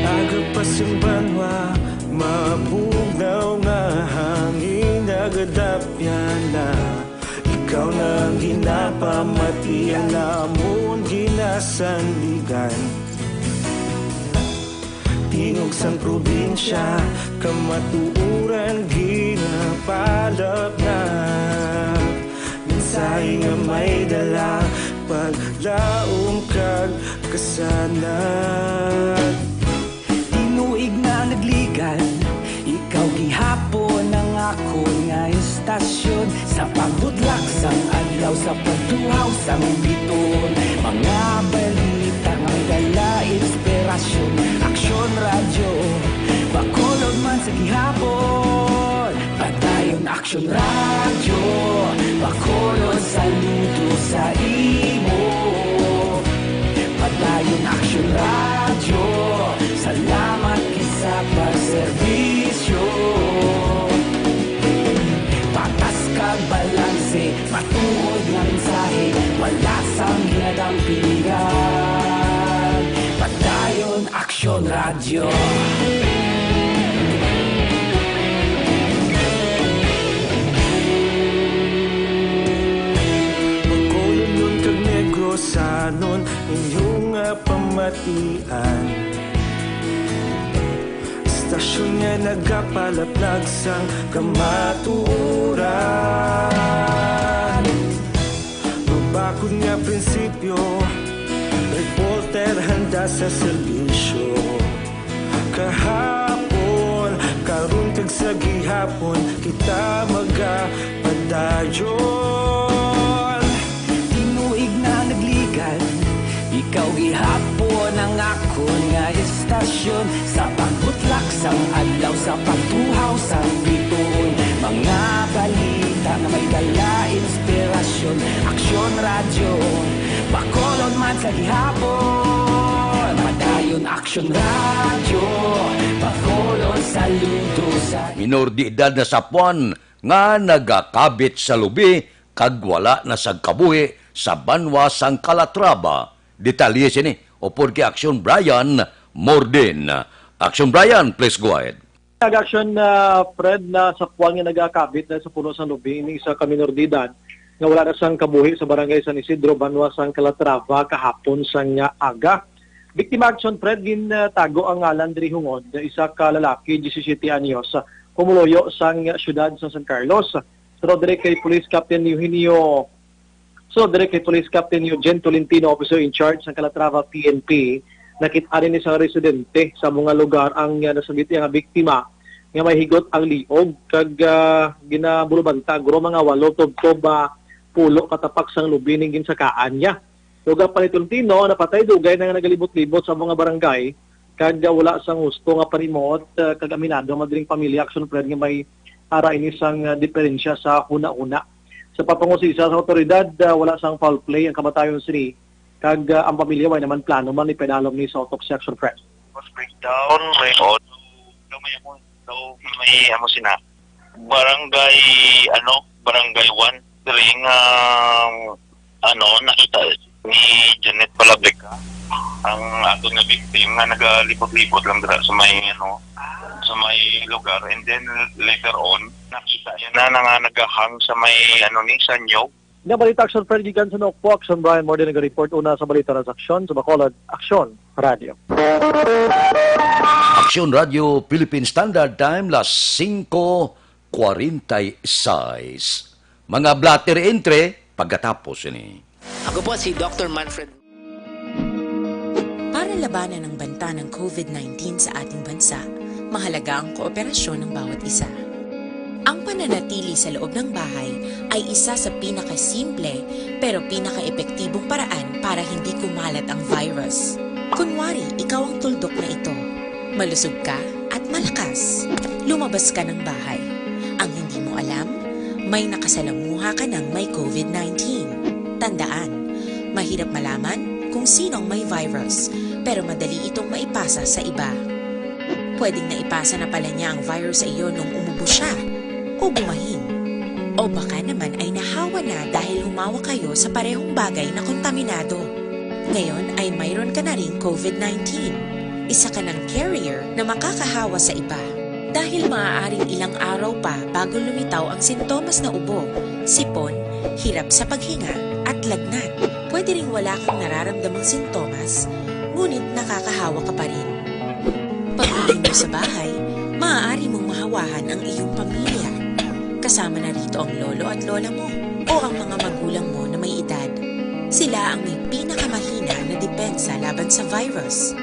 Aga pa sing banwa, mabugnaw nga hangin nagadapyan na. Ikaw na ang ginapamati, ang amon ginasandigan. Tingog sang probinsya, kamatuoran ginapalapnap. Mensahe nga may dala, paglaom kag kasanag. Tinuig na nagligan, ikaw gihapon ang akon nga istasyon. Sa pagbutlak sang adlaw, sa pagtuhaw sang biton, mga balita nga may dala inspirasyon. Aksyon Radyo, Bacolod, saludo sa imo. Padayon Aksyon Radyo, salamat kisa pagserbisyo. Patas kag balanse, matuod nga mensahe, wala sang ginadampingan. Padayon Aksyon Radyo. Bacolodnon kag Negrosanon, inyo nga pamatian. Istasyon nga nagapalaplag sang kamatuoran. Mabakod nga prinsipyo, reporter handa sa serbisyo. Kahapon, karon kag sa gihapon, kita magapadayon. Tinuig na nagligad, ikaw gihapon ang akon nga istasyon. Sa pagbutlak sang adlaw, sa pagtuhaw sang bituon, mga balita nga may dala inspirasyon. Aksyon Radyo, Bacolod man sa gihapon. Padayon Aksyon Radyo, Bacolod, saludo sa Minor de edad na sapuan nga nagakabit sa lubi kag wala na sang kabuhi sa banwa sang Calatrava. Detalye sini upod kay Aksyon Brian Morden. Aksyon Brian, please go ahead. Nag-aksyon, ah, Fred, na sapuan nga nagakabit dahil sa puno sang lubi ini isa ka minor de edad nga wala na sang kabuhi sa barangay San Isidro, banwa sang Calatrava, kahapon sang aga. Biktima, Aksyon Fred, gintago ang ngalan diri hungod isa ka lalaki, diyesisiete anyos, pumuluyo sang siyudad sa San Carlos. Sunod diri kay Police Captain Eugenio, sunod diri kay Police Captain Eugene Tolentino, officer in charge sang Calatrava P N P, nakit-an ini sang residente sa mga lugar ang, ah, nasambit nga biktima nga may higot ang liog kag, ah, ginabulobanta guro mga walo tubtob, ah, pulo katapak sang lubi ning ginsakaan niya. Lugar pa ni Tolentino, napatay dugay na nga nagalibot-libot sa mga barangay kag, ah, wala sang husto nga panimuot, ah, kag aminado ang madring pamilya, Aksyon Fred, nga may ara ini sang, ah, diferensya sa hunahuna. Sa pagpangusisa sa awtoridad, ah, wala sang foul play ang kamatayon sini, kag, ah, ang pamilya way naman plano man ipadalom ni sa autopsy, Aksyon Fred. Mas breakdown, may auto, may amo, daw may amo sina. Barangay, ano, Barangay one, diri nga, ano, nakita ni Janet Palabrica, ang aton nga victim nga nagalibot-libot lang dira sa may, ano, sa may lugar. And then, later on, nakita niya na, na nga nagahang sa may, ano, ni, sa nyog. Nga balita, Aksyon Fred, gikan sa Nokpo, Aksyon Brian Morden nag-report una sa balita sa Aksyon, sa Bacolod, Aksyon Radio. Aksyon Radio Philippine Standard Time, las singko kwarenta y seis. Mga blotter entre pagkatapos ini. Ako po si Doktor Manfred. Para labanan ang banta ng covid nineteen sa ating bansa, mahalaga ang kooperasyon ng bawat isa. Ang pananatili sa loob ng bahay ay isa sa pinakasimple pero pinakaepektibong paraan para hindi kumalat ang virus. Kunwari, ikaw ang tuldok na ito. Malusog ka at malakas. Lumabas ka ng bahay. Ang hindi mo alam, may nakasalamuha ka ng may covid nineteen. Tandaan, mahirap malaman kung sino ang may virus, pero madali itong maipasa sa iba. Pwedeng naipasa na pala niya ang virus sa iyo nung umubo siya o bumahing. O baka naman ay nahawa na dahil humawak kayo sa parehong bagay na kontaminado. Ngayon ay mayroon ka na ring covid nineteen. Isa ka ng carrier na makakahawa sa iba. Dahil maaaring ilang araw pa bago lumitaw ang sintomas na ubo, sipon, hirap sa paghinga, at lagnat. Pwede ring wala kang nararamdamang sintomas, ngunit nakakahawa ka pa rin. Pag-uwi mo sa bahay, maaari mong mahawahan ang iyong pamilya. Kasama na rito ang lolo at lola mo o ang mga magulang mo na may edad. Sila ang may pinakamahina na depensa laban sa virus.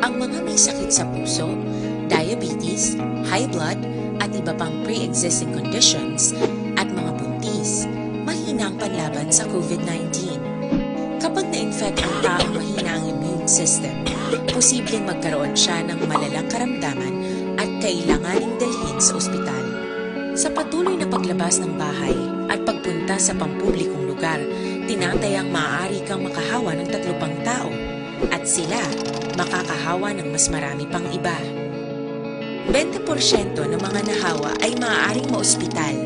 Ang mga may sakit sa puso, diabetes, high blood, at iba pang pre-existing conditions, at mga buntis, mahina ang panlaban sa covid nineteen. Kapag na-infect ang taong mahina ang immune system, posibleng magkaroon siya ng malalang karamdaman at kailanganing dalhin sa ospital. Sa patuloy na paglabas ng bahay at pagpunta sa pampublikong lugar, tinatayang maaari kang makahawa ng tatlo pang tao at sila makakahawa ng mas marami pang iba. Bente porsyento ng mga nahawa ay maaaring maospital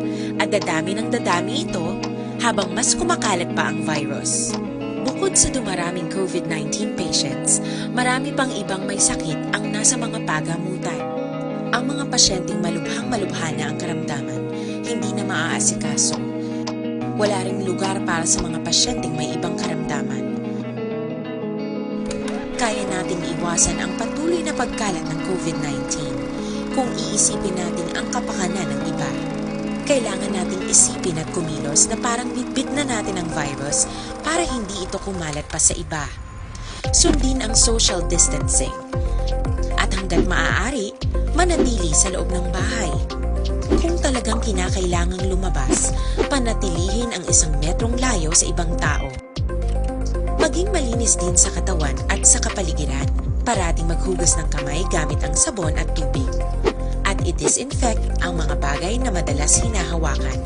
at dadami ng dadami ito habang mas kumakalat pa ang virus. Bukod sa dumaraming COVID nineteen patients, marami pang ibang may sakit ang nasa mga pagamutan. Ang mga pasyenteng malubhang-malubha na ang karamdaman, hindi na maaasikaso. Wala ring lugar para sa mga pasyenteng may ibang karamdaman. Kaya nating iwasan ang patuloy na pagkalat ng COVID nineteen kung iisipin natin ang kapakanan ng iba. Kailangan nating isipin at kumilos na parang bitbit na natin ang virus para hindi ito kumalat pa sa iba. Sundin ang social distancing. At hanggat maaari, manatili sa loob ng bahay. Kung talagang kinakailangang lumabas, panatilihin ang isang metrong layo sa ibang tao. Maging malinis din sa katawan at sa kapaligiran. Parating maghugas ng kamay gamit ang sabon at tubig. At i-disinfect ang mga bagay na madalas hinahawakan.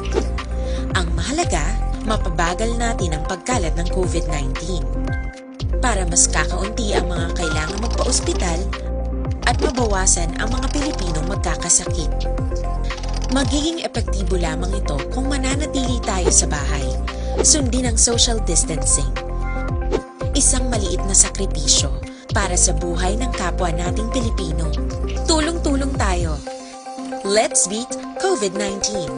Ang mahalaga, mapabagal natin ang pagkalat ng COVID nineteen. Para mas kakaunti ang mga kailangang magpa-ospital at mabawasan ang mga Pilipinong magkakasakit. Magiging epektibo lamang ito kung mananatili tayo sa bahay. Sundin ang social distancing. Isang maliit na sakripisyo para sa buhay ng kapwa nating Pilipino. Tulong-tulong tayo. Let's beat COVID nineteen.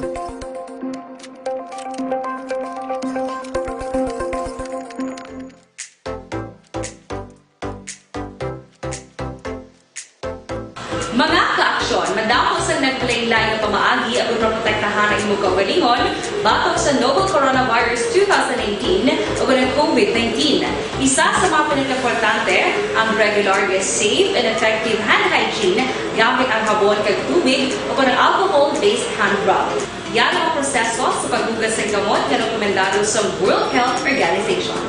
Mga kaaksyon, madamo sang naglain-lain nga pamaagi aron maprotektahan ang imong kaugalingon batok sa novel coronavirus two thousand nineteen ug ang COVID nineteen. Isa sa mga pinakaimportante ang regular nga safe and effective hand hygiene gamit ang habon kag tubig o ang alcohol-based hand rub. Yara ang proseso sa paghugas sang kamot nga rekomendado sa World Health Organization.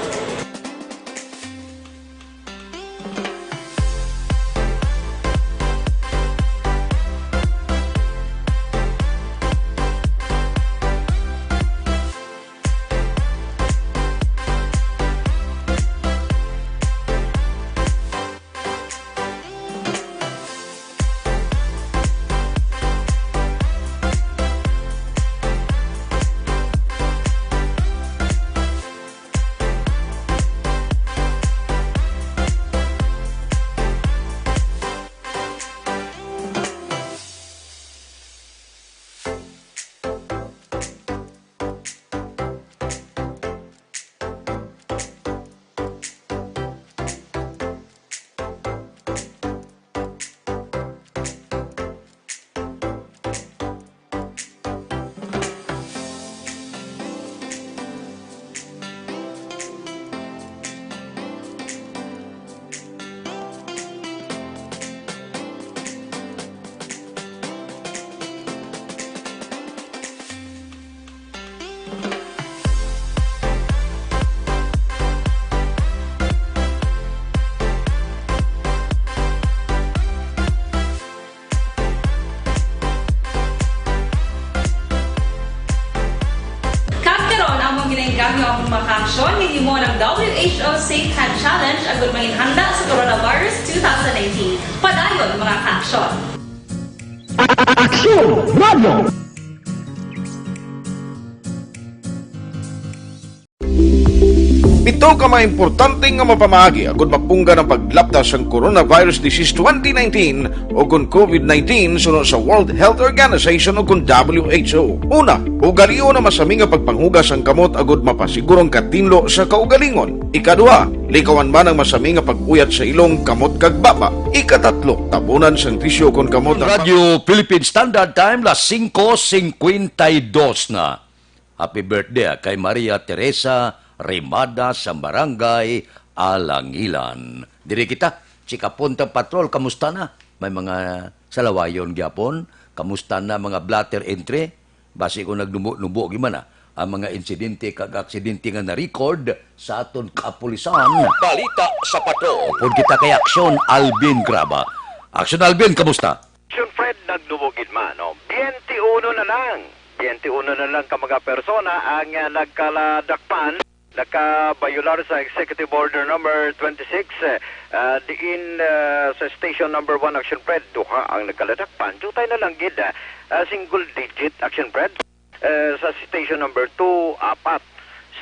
Kag karon, among ginainganyo ang mga kaaksyon nga himo ng W H O Safe Hand Challenge agud manginhanda sa Coronavirus two thousand nineteen. Padayon, mga kaaksyon. Aksyon Radio! Pito ka mga importante nga mapamaagi agud mapunggan ang paglapta sang coronavirus disease twenty nineteen o kon COVID nineteen suno sa World Health Organization o kon W H O. Una, ugalion ang masami nga pagpanghugas sang kamot agud mapasiguro ang katinlo sa kaugalingon. Ikaduha, likawan man ang masami nga pag-uyat sa ilong, kamot kag baba. Ikatatlo, tabunan sang tisyu kon kamot ang Radyo Philippine Standard Time, las singko singkwenta y dos na. Happy birthday, ah, kay Maria Teresa Rimada sa Barangay Alangilan. Diri kita, Chika Punta Patrol, kamusta na? May mga salawayon gyapon? Kamusta na mga blotter entry? Basi kung nagnubo-nubo gyud man, ah, ang mga insidente kag aksidente nga na-record sa aton kapulisan. Balita sa Patrol. Upod kita kay Aksyon Alvin Graba. Aksyon Alvin, kamusta? Action Friend. Nagdumugid man, no? Biyente uno na lang. Biyente uno na lang ka mga persona ang, ah, nagkaladakpan, nakabayular sa Executive Order Number twenty-six, ah, diin, ah, sa Station Number one, Action Fred, duha ang nagkaladakpan. Diutay na lang gid, ah, ah, single digit, Action Fred. Eh, sa Station Number two, apat.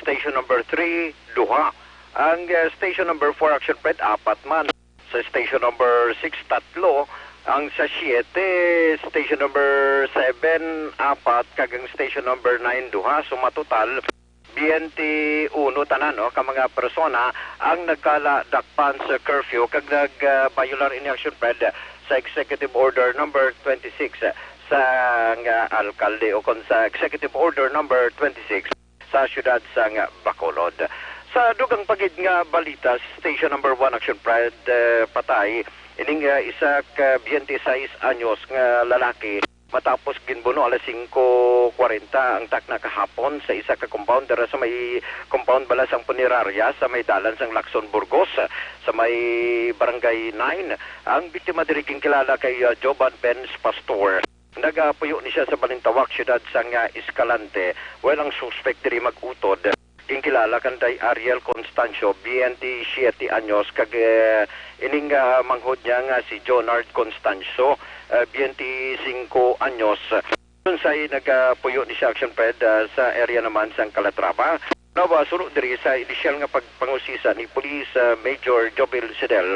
Station Number three, duha. Ang, eh, Station Number four, Action Fred, apat man. Sa Station Number six, tatlo. Ang sa siete, Station Number seven, apat. Kag ang Station Number nine, duha. So, matotal, biyente uno tanan, no, ka mga persona ang nagkaladakpan sa curfew kag nag, ah, bayular ini, Action Fred, sa Executive Order Number twenty-six, ah, sa, ah, alkalde o kon sa Executive Order Number twenty-six sa siyudad sang Bacolod. Sa dugang pa gid nga balita, Station Number one, Action Fred, eh, patay ining, ah, isa ka biyente sais anyos nga lalaki matapos ginbuno alas singko kwarenta ang takna kahapon sa isa ka compound dira sa may compound bala sang punerarya sa may dalan sang Lacson, Burgos, sa may Barangay nine. Ang biktima diri ginkilala kay, ah, Joban Benz Pastor. Nagapuyo ni siya sa Balintawak, siyudad sang, ah, Escalante. Well, ang suspek diri mag-utod ginkilala kanday Ariel Constancio, biyente siete anyos, kag, eh, ining, ah, manghod niya nga si Jonard Constancio, eh, biyente singko anyos. Unsay nagapuyo ni siya, Action Fred, ah, sa area naman sang Calatrava. Nawa, suno diri sa inisyal nga pagpangusisa ni Police, ah, Major Jobil Sidel,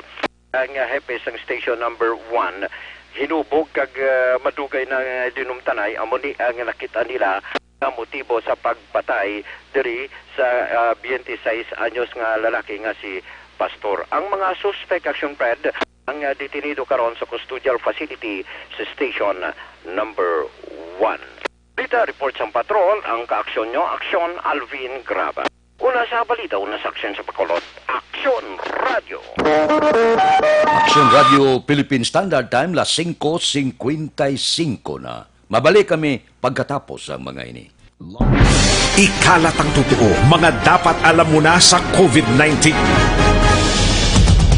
ang, ah, hepe sang Station Number one, hinubog kag, ah, madugay na nga dinumtanay, amo ni ang nakita nila nga motibo sa pagpatay diri sa, ah, biyente sais anyos nga lalaki nga si Pastor. Ang mga suspek, Action Fred, ang, ah, detenido karon sa custodial facility sa Station Number one. Balita report sang patrol, ang kaaksyon nyo, Aksyon Alvin Graba. Una sa balita, una sa aksyon sa Bacolod, Aksyon Radyo. Aksyon Radyo Philippine Standard Time, las singko singkwenta y singko na. Mabalik kami pagkatapos sang mga ini. Ikalat ang totoo, mga dapat alam mo na sa COVID nineteen.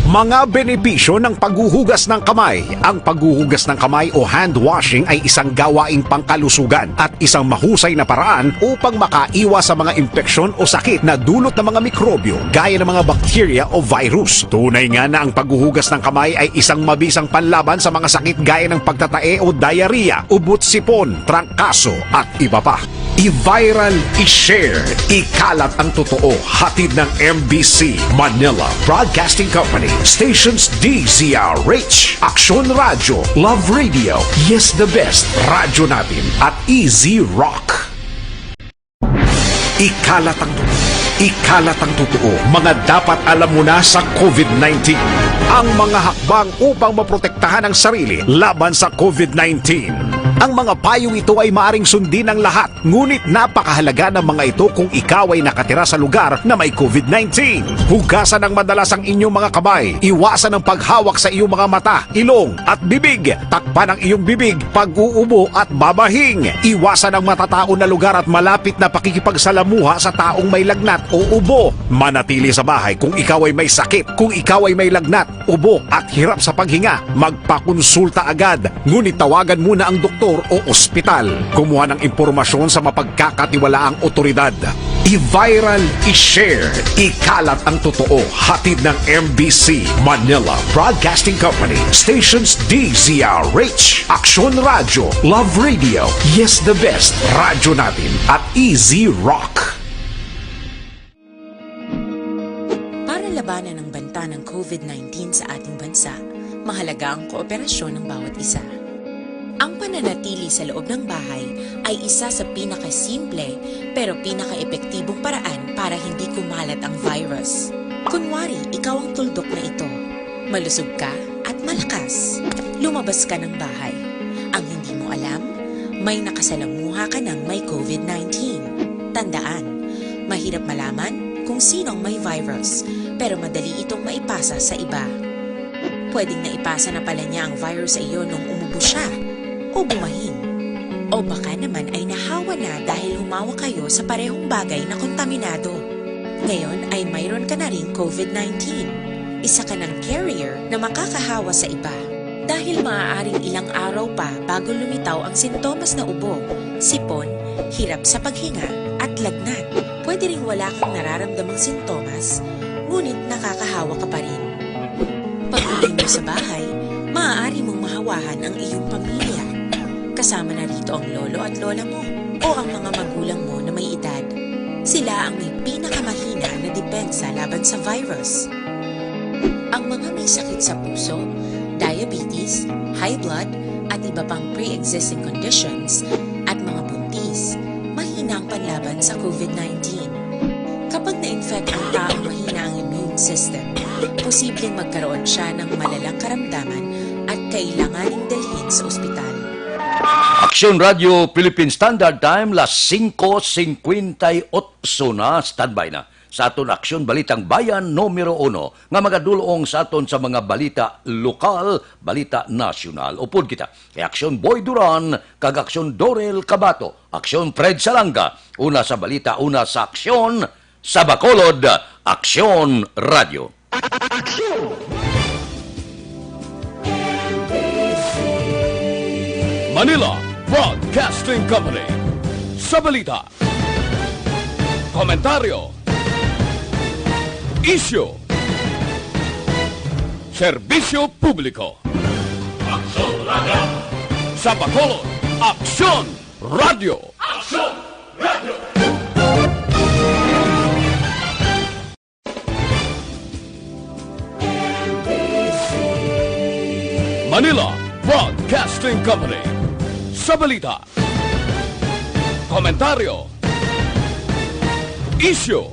Mga benepisyo ng paghuhugas ng kamay. Ang paghuhugas ng kamay o hand washing ay isang gawaing pangkalusugan at isang mahusay na paraan upang makaiwas sa mga impeksyon o sakit na dulot ng mga mikrobyo gaya ng mga bakterya o virus. Tunay nga na ang paghuhugas ng kamay ay isang mabisang panlaban sa mga sakit gaya ng pagtatae o diarrhea, ubot-sipon, trangkaso, at iba pa. I-viral, i-share, ikalat ang totoo. Hatid ng M B C Manila Broadcasting Company, stations D Z R H, Aksyon Radyo, Love Radio, Yes the Best, Radyo Natin, at Easy Rock. Ikalat ang totoo. Ikalat ang totoo. Mga dapat alam mo na sa COVID nineteen. Ang mga hakbang upang maprotektahan ang sarili laban sa COVID nineteen. Ang mga payong ito ay maaring sundin ng lahat, ngunit napakahalaga ng mga ito kung ikaw ay nakatira sa lugar na may COVID nineteen. Hugasan ng madalas ang inyong mga kamay. Iwasan ang paghawak sa iyong mga mata, ilong, at bibig. Takpan ang iyong bibig pag uubo at babahing. Iwasan ang matataon na lugar at malapit na pakikipagsalamuha sa taong may lagnat o ubo. Manatili sa bahay kung ikaw ay may sakit. Kung ikaw ay may lagnat, ubo, at hirap sa paghinga, magpakonsulta agad. Ngunit tawagan muna ang doktor o ospital. Kumuha ng impormasyon sa mapagkakatiwalaang otoridad. I-viral, i-share, ikalat ang totoo. Hatid ng M B C Manila Broadcasting Company, stations D Z R H, Aksyon Radyo, Love Radio, Yes the Best, Radyo Natin, at Easy Rock. Para labanan ang banta ng COVID nineteen sa ating bansa, mahalaga ang kooperasyon ng bawat isa. Ang pananatili sa loob ng bahay ay isa sa pinakasimple pero pinakaepektibong paraan para hindi kumalat ang virus. Kunwari, ikaw ang tuldok na ito. Malusog ka at malakas. Lumabas ka ng bahay. Ang hindi mo alam, may nakasalamuha ka ng may COVID nineteen. Tandaan, mahirap malaman kung sino ang may virus, pero madali itong maipasa sa iba. Pwedeng naipasa na pala niya ang virus sa iyo nung umubo siya o bumahing. O baka naman ay nahawa na dahil humawak kayo sa parehong bagay na kontaminado. Ngayon ay mayroon ka na ring COVID nineteen. Isa ka ng carrier na makakahawa sa iba. Dahil maaaring ilang araw pa bago lumitaw ang sintomas na ubo, sipon, hirap sa paghinga, at lagnat. Pwede ring wala kang nararamdamang sintomas, ngunit nakakahawa ka pa rin. Pag-uwi mo sa bahay, maaari mong mahawahan ang iyong pamilya. Kasama na rito ang lolo at lola mo o ang mga magulang mo na may edad. Sila ang may pinakamahina na depensa laban sa virus. Ang mga may sakit sa puso, diabetes, high blood, at iba pang pre-existing conditions, at mga buntis, mahina ang panlaban sa COVID nineteen. Kapag na-infect ang taong mahina ang immune system, posibleng magkaroon siya ng malalang karamdaman at kailanganing dalhin sa ospital. Aksyon Radio Philippine Standard Time, las singko singkwenta'y otso na. Standby na sa aton Aksyon Balitang Bayan numero uno nga magadulong sa aton sa mga balita lokal, balita nasyonal. Upod kita kay Aksyon Boy Duran kag Aksyon Dorel Cabato, Aksyon Fred Salanga, una sa balita, una sa aksyon, sa Bacolod, Aksyon Radio. Aksyon! Manila Broadcasting Company. Sa balita, komentaryo, isyu, serbisyo publiko. Aksyon Radio. Sa Bacolod, Aksyon Radio. Aksyon Radio. Manila Broadcasting Company. Sa balita, komentaryo, isyu,